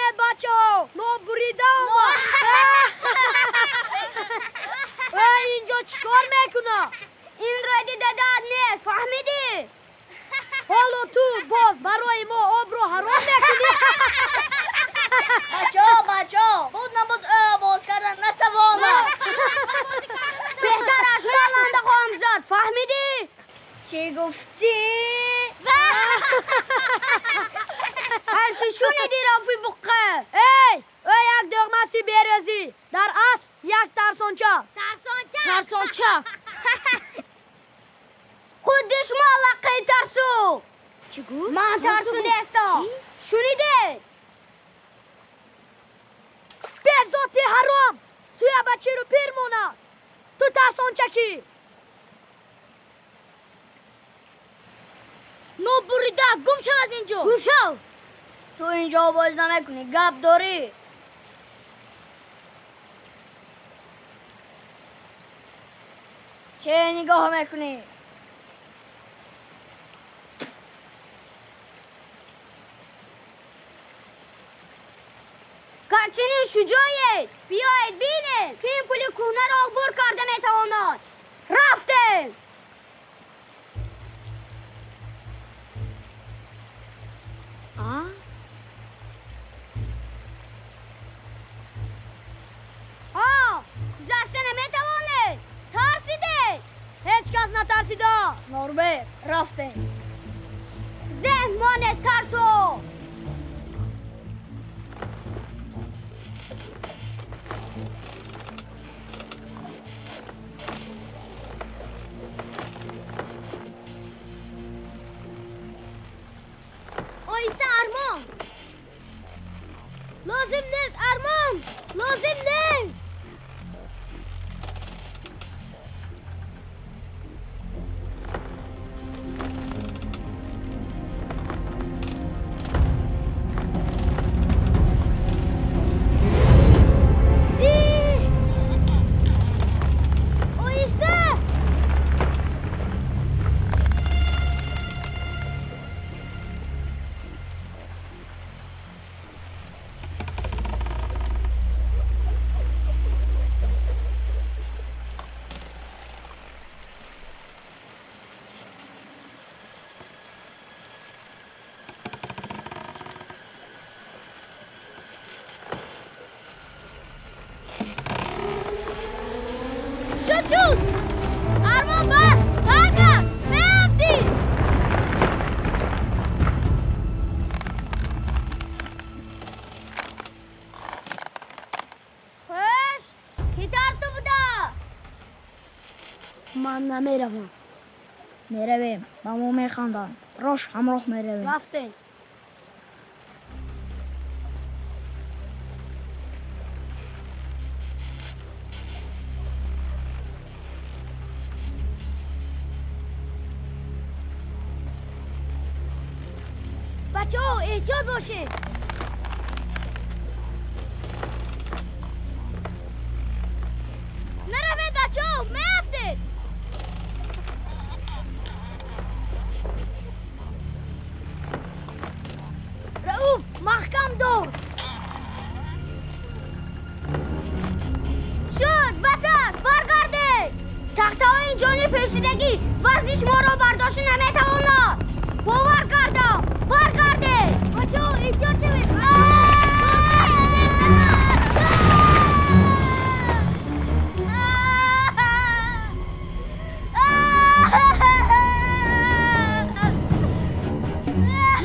Бинед, бачаҳо, нобурида омад. Инҷо чӣ кор мекунад? Ин роди дадат нест, фаҳмидӣ? Ҳоло ту боз барои мо обро ҳаром мекунӣ. Бачаҳо, бачаҳо, буд набуд боз кардан натавонад. Беҳтар аз ман ланда хоҳам зад, фаҳмидӣ? Чӣ гуфтӣ? Ҳарчи шунидӣ, Рафи буққа. Эй, эй, як дӯғмасти берӯзӣ, дар асл як тарсонча. Тарсонча? Тарсонча. Худи шумо аллақай тарсу. Чӣ гуфт? Ман тарсу нестам. Шунидед? Безоти ҳаром! Туя ба чиру пир монад. Ту тарсончакӣ. Нобурида, гум шав аз инҷо. Гум шав. Ту инҷо боз намекунӣ, гап дорӣ. Чӣ нигоҳ мекунӣ? Гарчини шуҷоед, биёед бинед, ки ин пули кӯҳнаро убур карда метавонад. Рафтем! Ҳа, гузашта наметавонед. Тарсидед. Ҳеҷ кас натарсидааст. Норбек, рафтем. Зеҳн монед, тарсу. Оҳиста, Армон. Лозим нест, Армон, лозим нест. Оҳиста. Шуд, шуд! Армон, бас! Баргард! Меафтӣ! Хуш, ки тарсу будааст? Ман намеравам. Меравем, ба мо механданд. Рош ҳамроҳ меравем. Рафтем. Бачаҳо, эҳтиёт бошед. Наравед, бачаҳо, меафтед. Рауф, маҳкам дор. Шуд, басад, баргардед. Тахтаҳои ҷони пӯшидагӣ вазни шуморо бардошта наметавонад. Бовар кардам, баргардед. Бачаҳо, эҳтиёт шавед.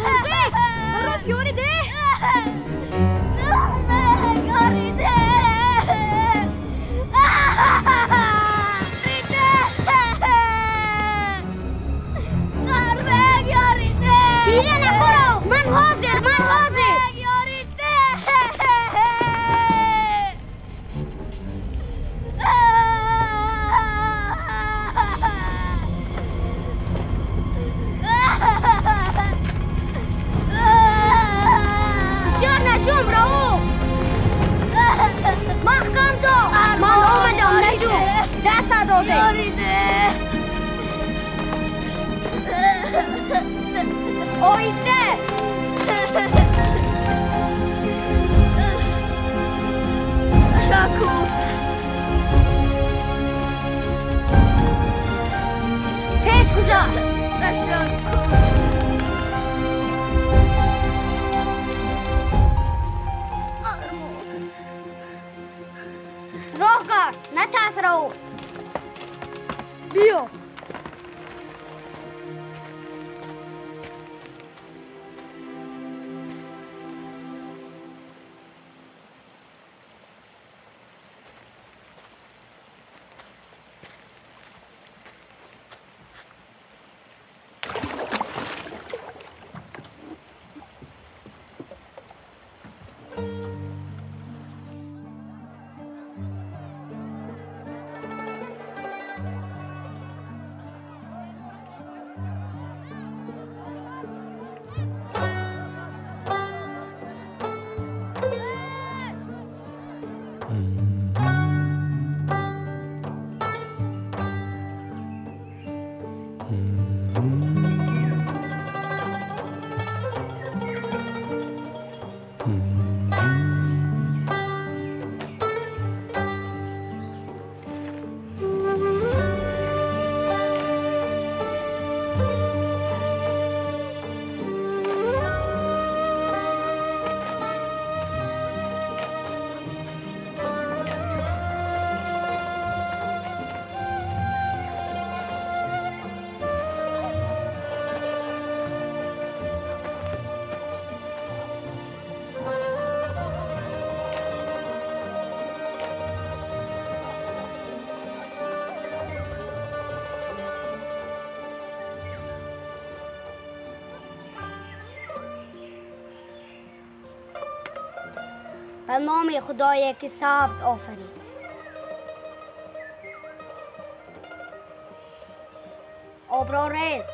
Нурбек, Руф, ёрӣ деҳ. Нурбек, ёрӣ деҳ. Нурбек, ёрӣ деҳ. Гиря накун, Рауф, ман ҳозир, ман ҳозир. Ёрӣ деҳ. Бисёр наҷум, Рауф. Маҳкам дор. Ман омадам, наҷум. Дастат додем. Ёрӣ деҳ. Оҳиста. Натарс, Рауф. Биё. به نام خدایی که سبز آفرید. آب را ریز.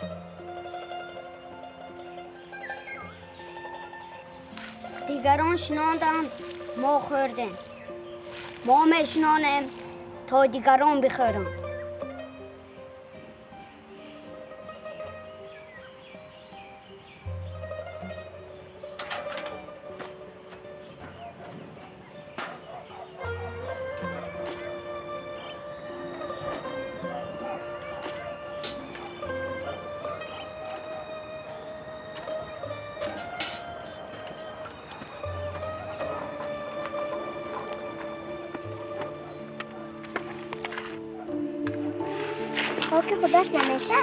دیگران شناندند، ما خوردیم. ما میشنانیم تا دیگران بخورند. خاک خودش نمیشه.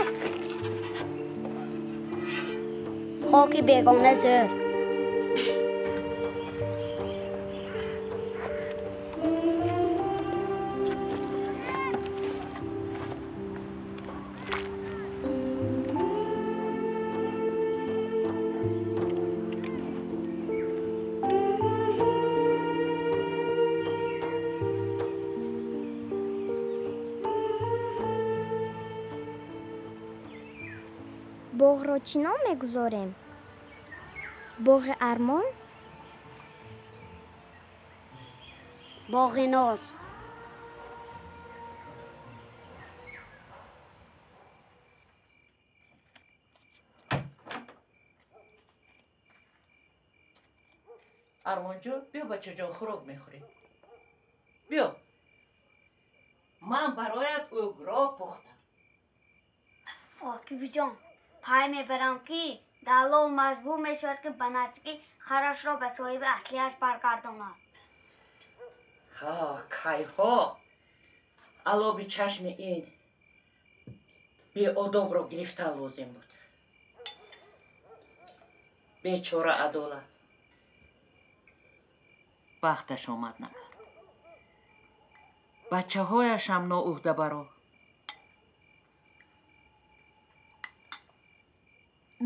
خاک بیگانه زور. боғро чӣ ном мегузорем? Боғи армон? Боғи ноз. Армонҷон, биё бачаҷон, хӯрок мехӯрем. Биё. Ман бароят угро пухтам. Оҳ, бибиҷон, пай мебарам ки даллол маҷбур мешавад ки ба наздикӣ харашро ба соҳиби аслиаш баргардонад. Ҳа, кайҳо алоби чашми ин беодобро гирифтан лозим буд. Бечора адолат бахташ омад накард. Бачаҳояшам ноуҳдабаро.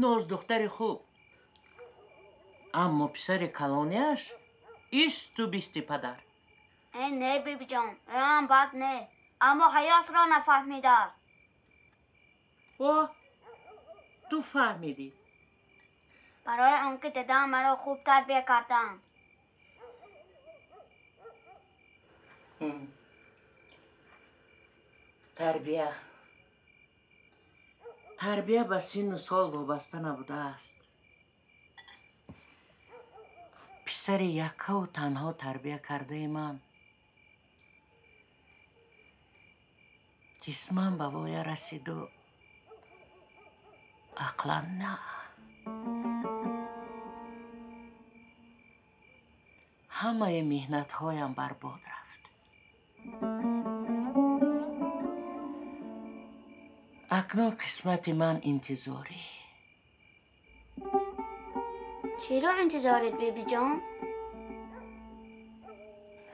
Ноз духтари хуб, аммо писари калониаш исту бисти падар. Э, не, бибиҷон, ӯам бад не, аммо ҳаётро нафаҳмидааст. О, ту фаҳмидӣ? Барои он ки дадам маро хуб тарбия карданд. Тарбия. Тарбия ба синну сол вобаста набудааст. Писари яккаву танҳо тарбия кардаи ман ҷисман ба воя расиду ақлан на. Ҳамаи меҳнатҳоям барбод рафт. Акнун қисмати ман интизорӣ. Чиро интизоред, бибиҷон?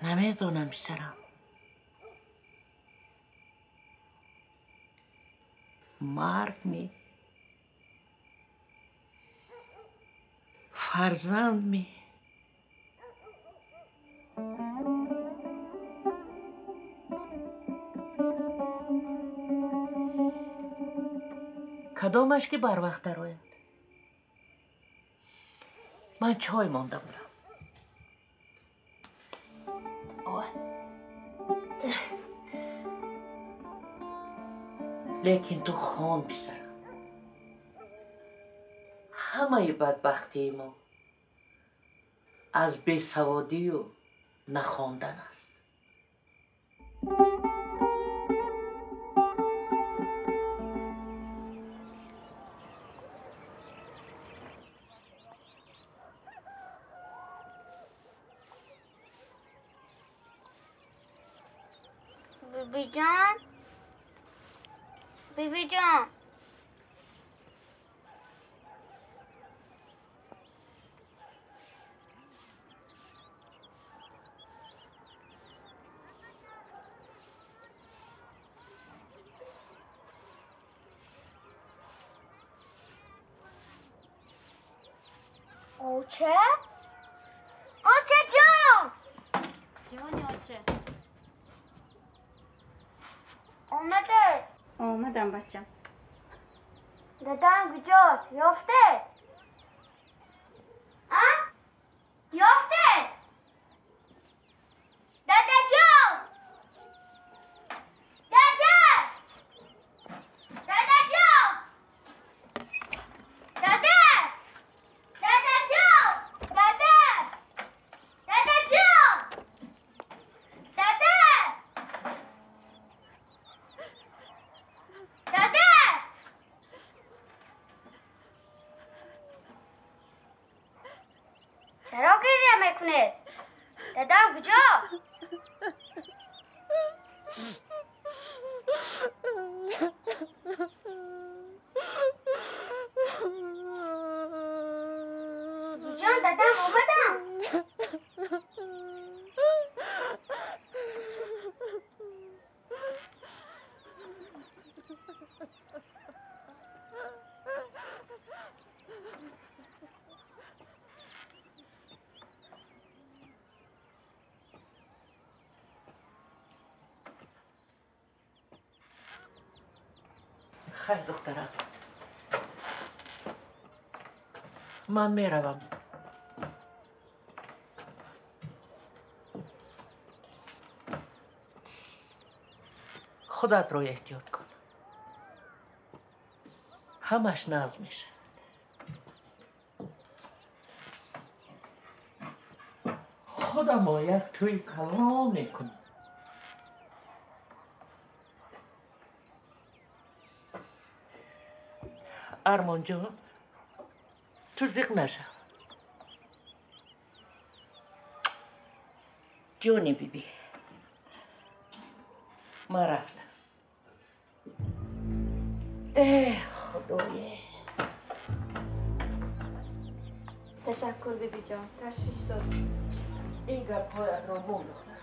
Намедонам, писарам. Марг ми? Фарзанд ми? Кадомаш ки барвақт дарояд? Ман чой монда будам. Лекин ту хон, писарам. Ҳамаи бадбахтии мо аз бесаводию нахондан аст. Бибиҷон, бибиҷон. Оче? Оче ҷон! Ҷони оче. Омаде? Омадам, бачам. Дадам куҷост? Ёфтед? А? Ёфтед? Дадаҷон! Дада! Дадаҷон! Дада! Дадаҷон! Дада! Дадаҷон! Дада! Дада! Чаро гиря мекунед? Дадам куҷост? Ҷон, дадам омадам. Хайр, духтарак. Ман меравам. Худатро эҳтиёт кун. Ҳамаш нағз мешавад. Худамо як тӯи калон мекунем. Армонҷон, ту зиқ нашав. Ҷони бибӣ, ман рафтам. Э, худое. Ташаккур, бибиҷон, ташвиш дод. Ин гапҳоятро мон, духтар.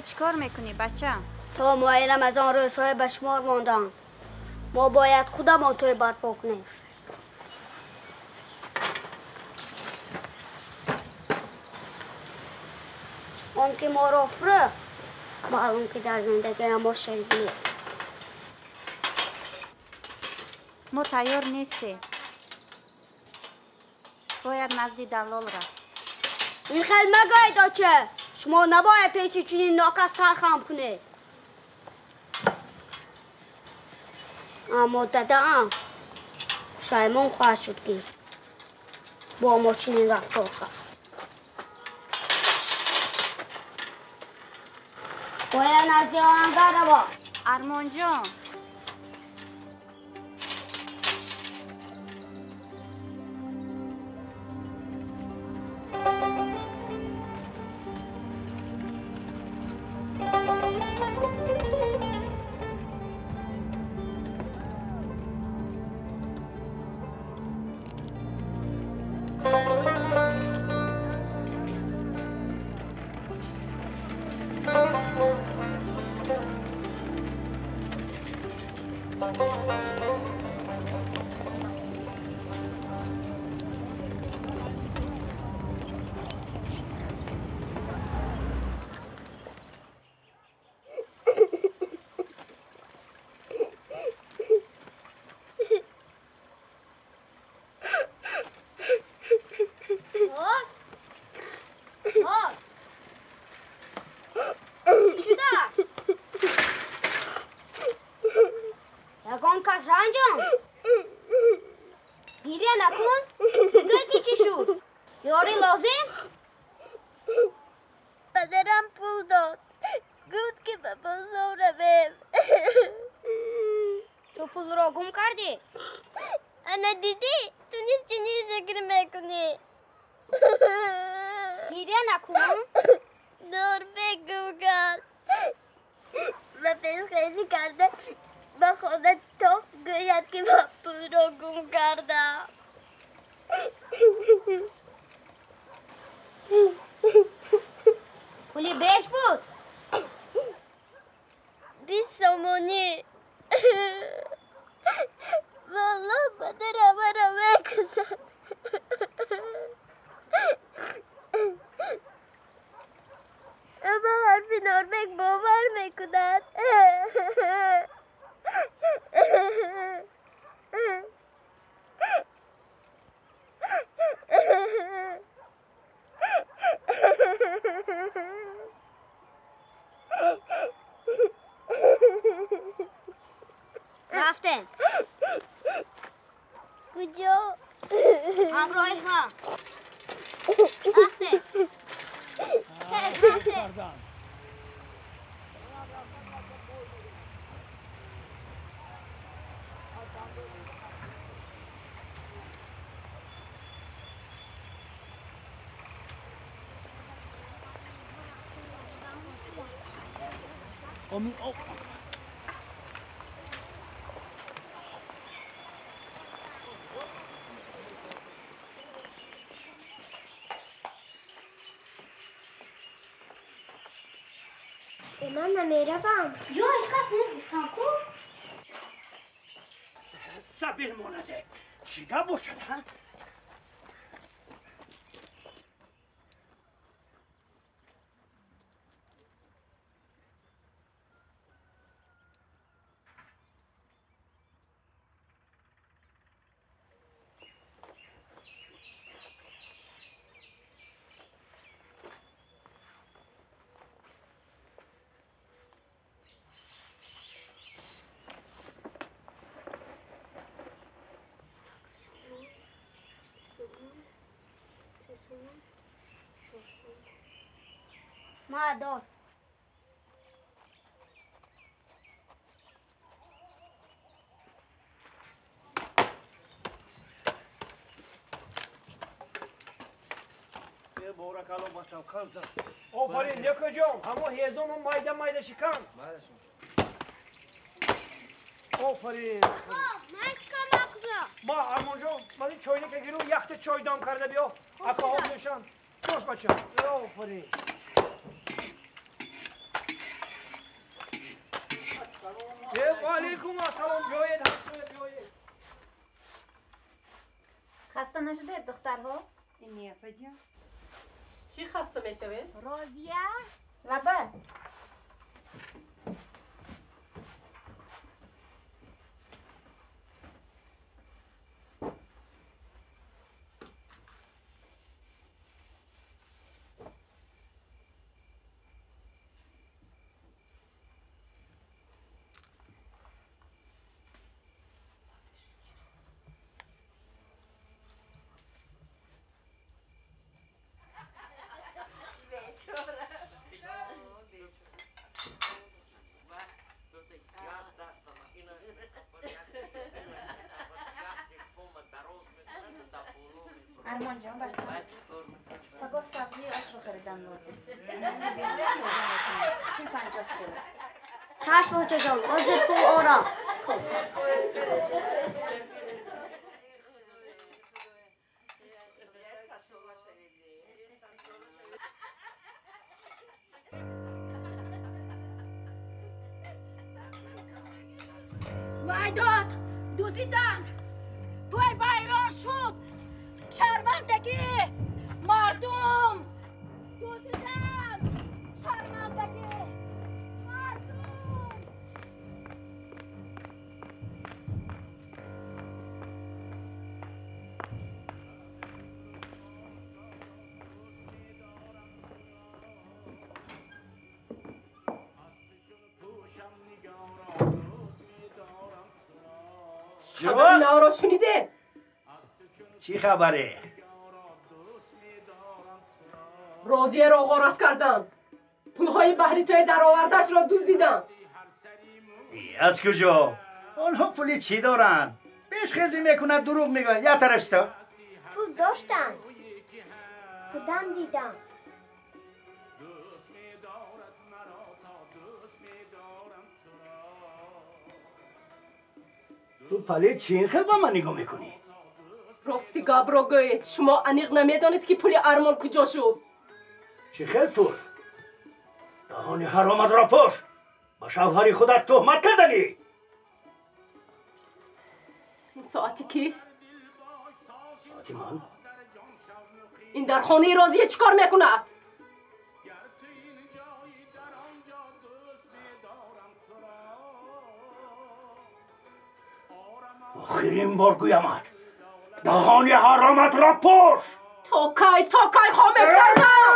Ту чӣ кор мекунӣ, бачам? То моҳи Рамазон рӯзҳое ба шумор монданд. Мо бояд худамон тӯй барпо кунем. Он ки моро фурӯхт, маълум ки дар зиндагии мо шарик нест. Мо тайёр нестем. Бояд назди даллол рафт. Ин хел магӯед, оча. Шумо набояд пеши чунин нокас сар хам кунед. Аммо дадаам пушаймон хоҳад шуд, ки бо мо чунин рафтор кард. Бояд назди оҳангар равам. Армонҷон. Ягон кас ранҷон? Гиря накун. Бигӯй ки чӣ шуд? Ёрӣ лозим? Падарам пул дод. Гуфт ки ба бозор равем. Ту пулро гум кардӣ? Ана дидӣ, ту низ чунин фикр мекунӣ. Гиря накун. Норбек гум кард. Ба пешхезӣ карда ба хона то гӯяд ки ман пулро гум кардам. Пули беш буд? 20 сомонӣ. Валлоҳ, падарам маро мекушад. Ба ҳарфи Норбек бовар мекунад. Рафтем. Куҷо? Ҳамроҳи ман. Рафтем. Рафтем. Ман намеравам. Ё ҳеҷ кас нест, гуфтам ку? Сабир монаде. Чӣ гап бошад, ҳа? Мадор. Офарин, Некоҷон, ҳамо ҳезому майда майда шикан. Офарин. Ман чикор мекунам? Ма Армонҷон, ман ин чойника гиру якта чой дам карда биё. Акаҳо нӯшанд. Бош бачам. Офарин. Алейкум ассалом, биёед ҳамсоя, биёед. Хаста нашудед, духтарҳо? Не, апаҷон. Чӣ хаста мешавед? Розия? Лаба. Армон ҷон, бача. Пагоҳ сабзии ошро харидан лозим. 40-50 кило. Чашм, очаҷон, ҳозир пул орам. Хуб. Вайдод, дуздиданд. Той вайрон шуд. Шармандагӣ! Мардум! Дуздиданд! Шармандагӣ! Мардум! Хабари навро шуниде? Чӣ хабаре? Розияро ғорат карданд. Пулҳои баҳри тӯй даровардаашро дуздиданд. Аз куҷо? Онҳо пули чӣ доранд? Бешхезӣ мекунад, дурӯғ мегӯяд. Як тараф исто. Пул доштанд. Худам дидам. Ту пале чӣ ин хел ба ман нигоҳ мекунӣ? Рости гапро гӯед, шумо аниқ намедонед, ки пули Армон куҷо шуд. Чӣ хел пул? Даҳони ҳароматро пӯш! Ба шавҳари худат туҳмат карданӣ? Ин соати кӣ? Соати ман? Ин дар хонаи Розия чӣ кор мекунад? Охирин бор гӯямат, даҳони ҳароматро пӯш! То кай, то кай хомӯш кардам?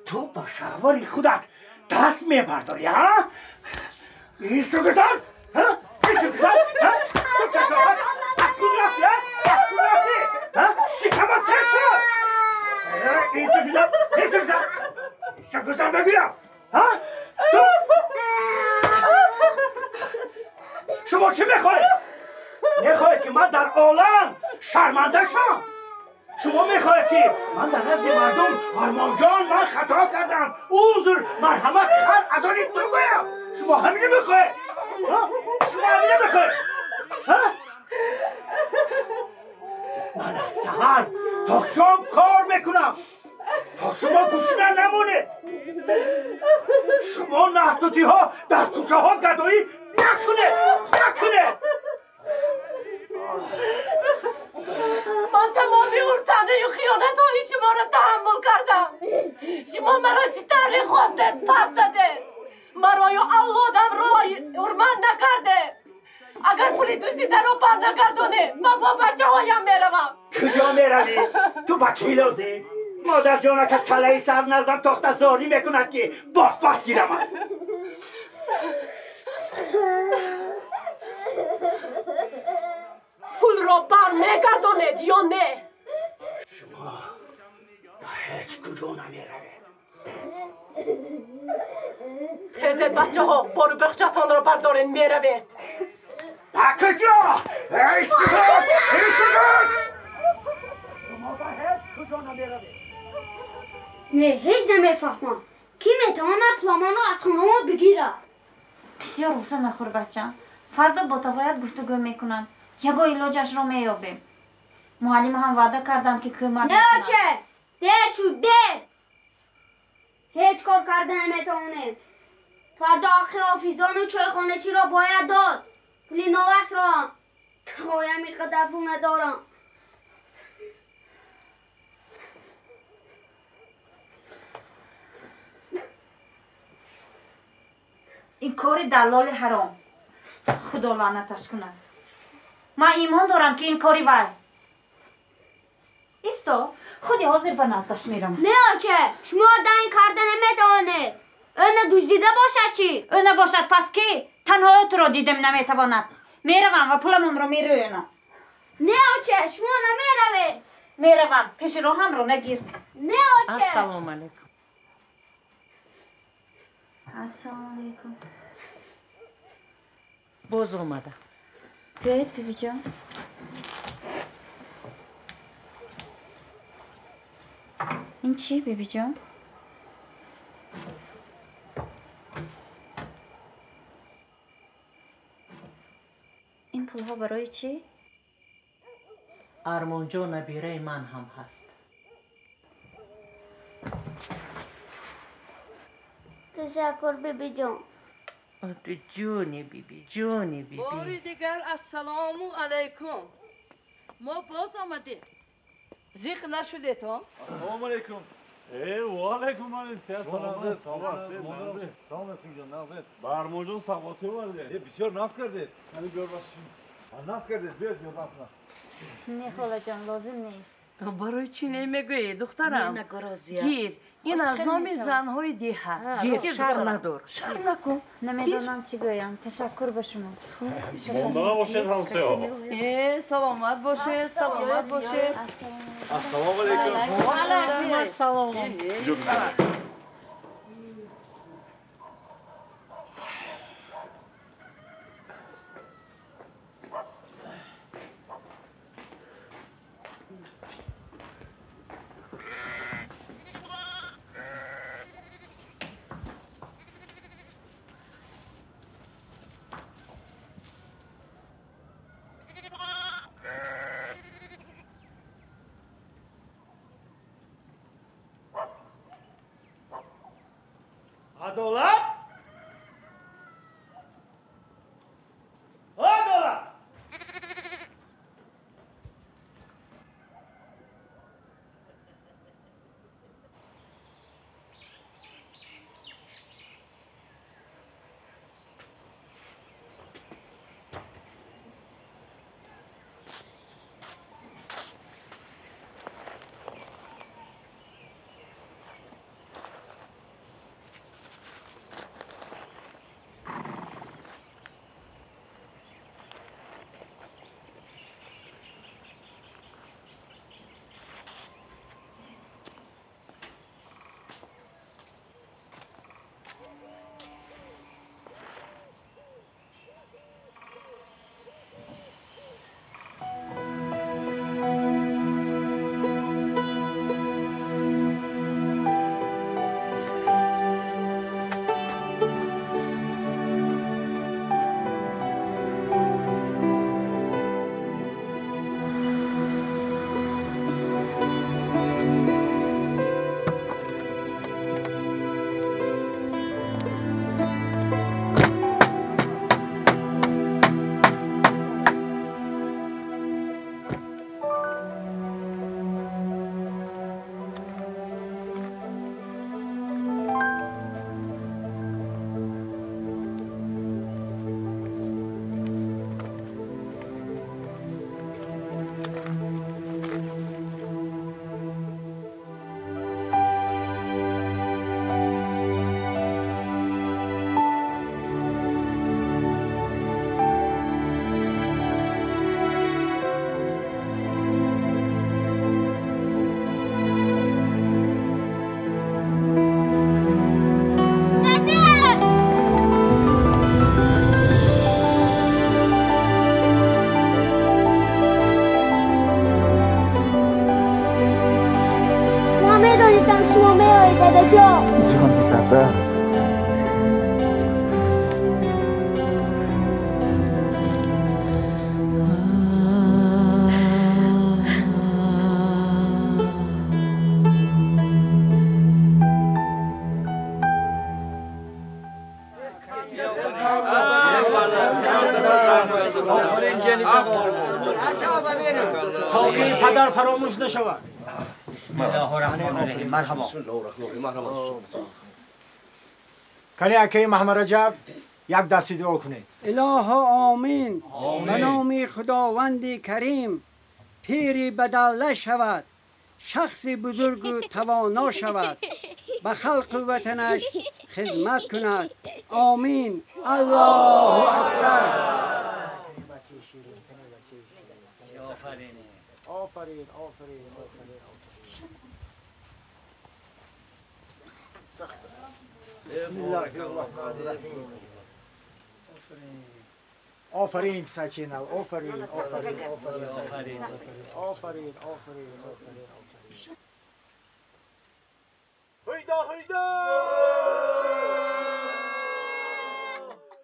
Ту ба шавҳари худат даст мебардорӣ, ҳа? Ису гузар, ҳа? Ису гузар, ҳа? Ту касофат аз худ рафтӣ, ҳа? Аз худ рафтӣ, ҳа? Шикама сер шуд! Ису гузар, ису гузар, ису гузар мегӯям, ҳа? Ту шумо чӣ мехоҳед? Мехоҳед, ки ман дар олам шарманда шавам? Шумо мехоҳед, ки ман дар назди мардум Армонҷон, ман хато кардам, узр, марҳамат, хар аз они ту гӯям? Шумо ҳамино мехоҳед? Шумо ҳамино мехоҳед? Ман аз саҳар то шом кор мекунам, то шумо гушна намонед. Шумо наҳдудиҳо дар кӯчаҳо гадоӣ накунед, накунед. Ман тамоми уртанаю хиёнатҳои шуморо таҳаммул кардам. Шумо маро чӣ тавре хостед пас задед. Марою авлодамро ҳурмат накардед. Агар пули дуздидаро барнагардонед, ман бо бачаҳоям меравам. Куҷо меравӣ? Ту ба кӣ лозим? Модарҷонак аз калаи сар наздам тохта зорӣ мекунад, ки боз пас гирамад. Пулро бармегардонед ё не? Шумо ба ҳеҷ куҷо намеравед. Хезед, бачаҳо, бору бахчатонро бардоред, меравем. Ба куҷо? Эй сугут! Эй сугут! Шумо ба ҳеҷ куҷо намеравед. Не, ҳеҷ намефаҳмам. Кӣ метавонад пуламонро аз хонамо бигирад? Бисёр ғусса нахӯр, бача. Фардо бо тавоят гуфтугӯ мекунам. Ягон илоҷашро меёбем. Муаллима ҳам ваъда карданд, ки кӯмак Не, оче! Дер шуд, дер! Ҳеҷ кор карда наметавонем. Фардо ҳаққи ҳофизону чойхоначиро бояд дод. Пули новашро ҳам. Тоям ин қадар пул надорам. Ин кори даллоли ҳаром. Худо лаънаташ кунад. Ман имон дорам, ки ин кори вай. Исто, худи ҳозир ба наздаш меравам. Не, оче, шумо данг карда наметавонед. Ӯ надуздида бошад чӣ? Ӯ набошад, пас кӣ? Танҳо ӯ туро дидем наметавонад. Меравам ва пуламонро мерӯёнам. Не, оче, шумо намеравед. Меравам, пеши роҳамро нагир. Не, оче. Ассалому алайкум. Ассалому алайкум. Боз омадам. Биёед, бибиҷон. Ин чӣ, бибиҷон? Ин пулҳо барои чӣ? Армонҷон набираи ман ҳам ҳаст. Ташаккур, бибиҷон. Ту ҷони биби, ҷони биби. Бори дигар ассалому алайкум. Мо боз омадем. Зиқ нашудед, ҳо? Ассалому алайкум. Ва алайкум ассалом. Салом. Салом Насимҷон, нағзед. Ба Армонҷон савғотӣ овардед. Бисёр нағз кардед. Ҳали биёр бахши. Нағз кардед, биёд ёрдам кунам. Не, холаҷон, лозим нест. Барои чӣ намегӯӣ, духтарам? Не, нагӯ, Розия. Гир, ин аз номи занҳои деҳа. Гир, шарм надор. Шарм накун. Намедонам чӣ гӯям. Ташаккур ба шумо. Монда набошед, ҳамсояҳо. Саломат бошед, саломат бошед. Ассалому алайкум. Ва алайкум ассалом. Адолат? Адолат! То ки падар фаромӯш нашавад. Бисмиллоҳир-раҳмонир-раҳим. Марҳабо. Кани акаи Маҳмад Раҷаб як дасти дуо кунед. Илоҳо омин. Ба номи Худованди Карим пири бадавла шавад, шахси бузургу тавоно шавад, ба халқу ватанаш хизмат кунад. Омин. Аллоҳу акбар. Офарин, офарин, офарин. Офарин, Сачинал, офарин, офарин, офарин, офарин, офарин, офарин. Ҳайда, ҳайда!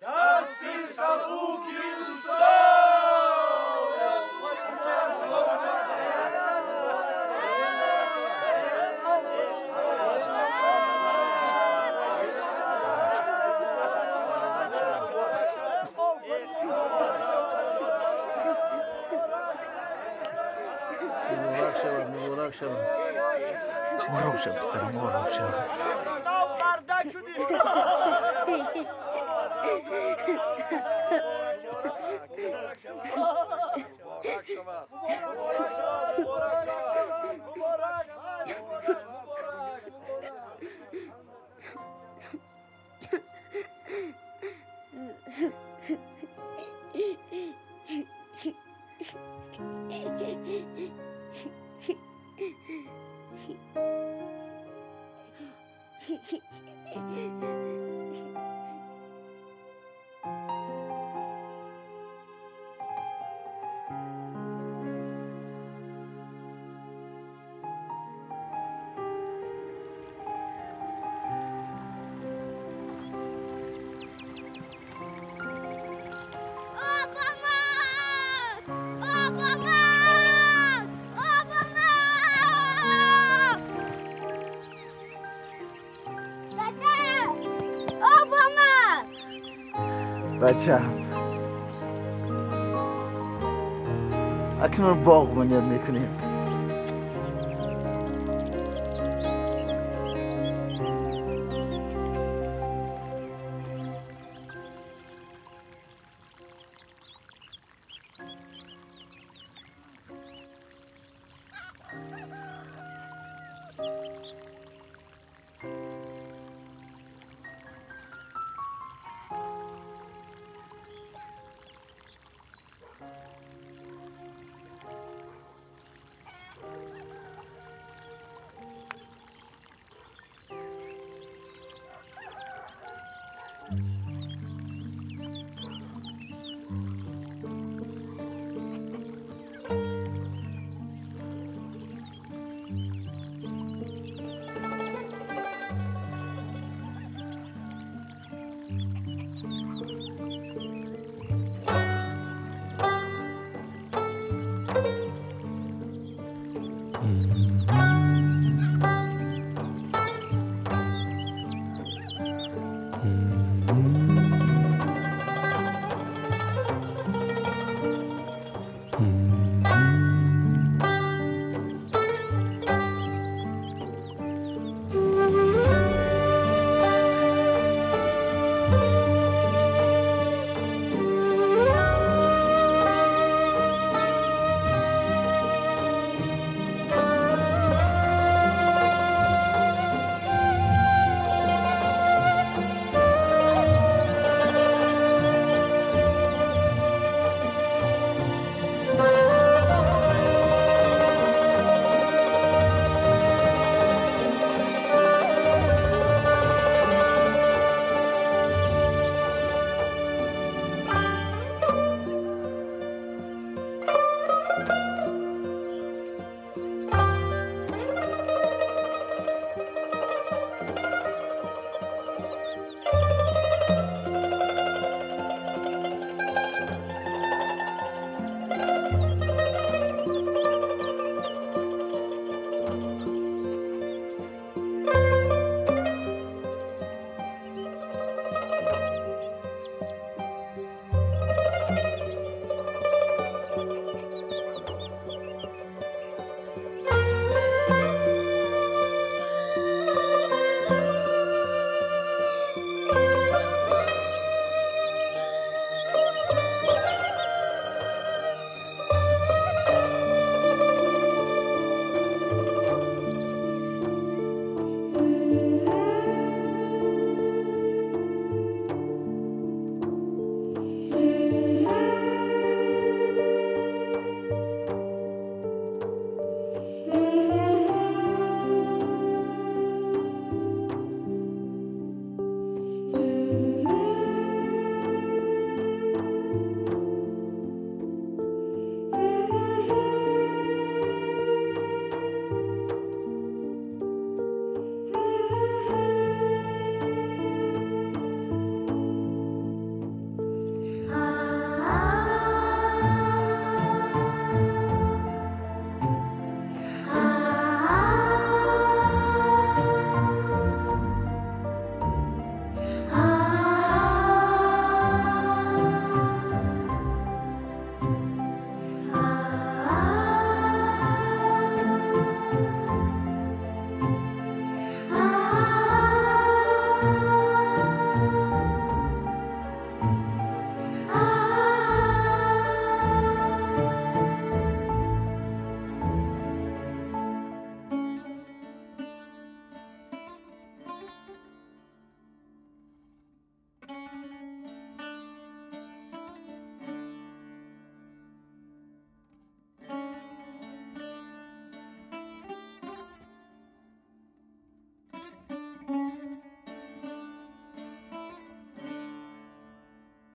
Дасти сабуки устод! Ором шав, писарам, ором шав. Мардак шудӣ. Бачам, акнун боғ бунёд мекунем.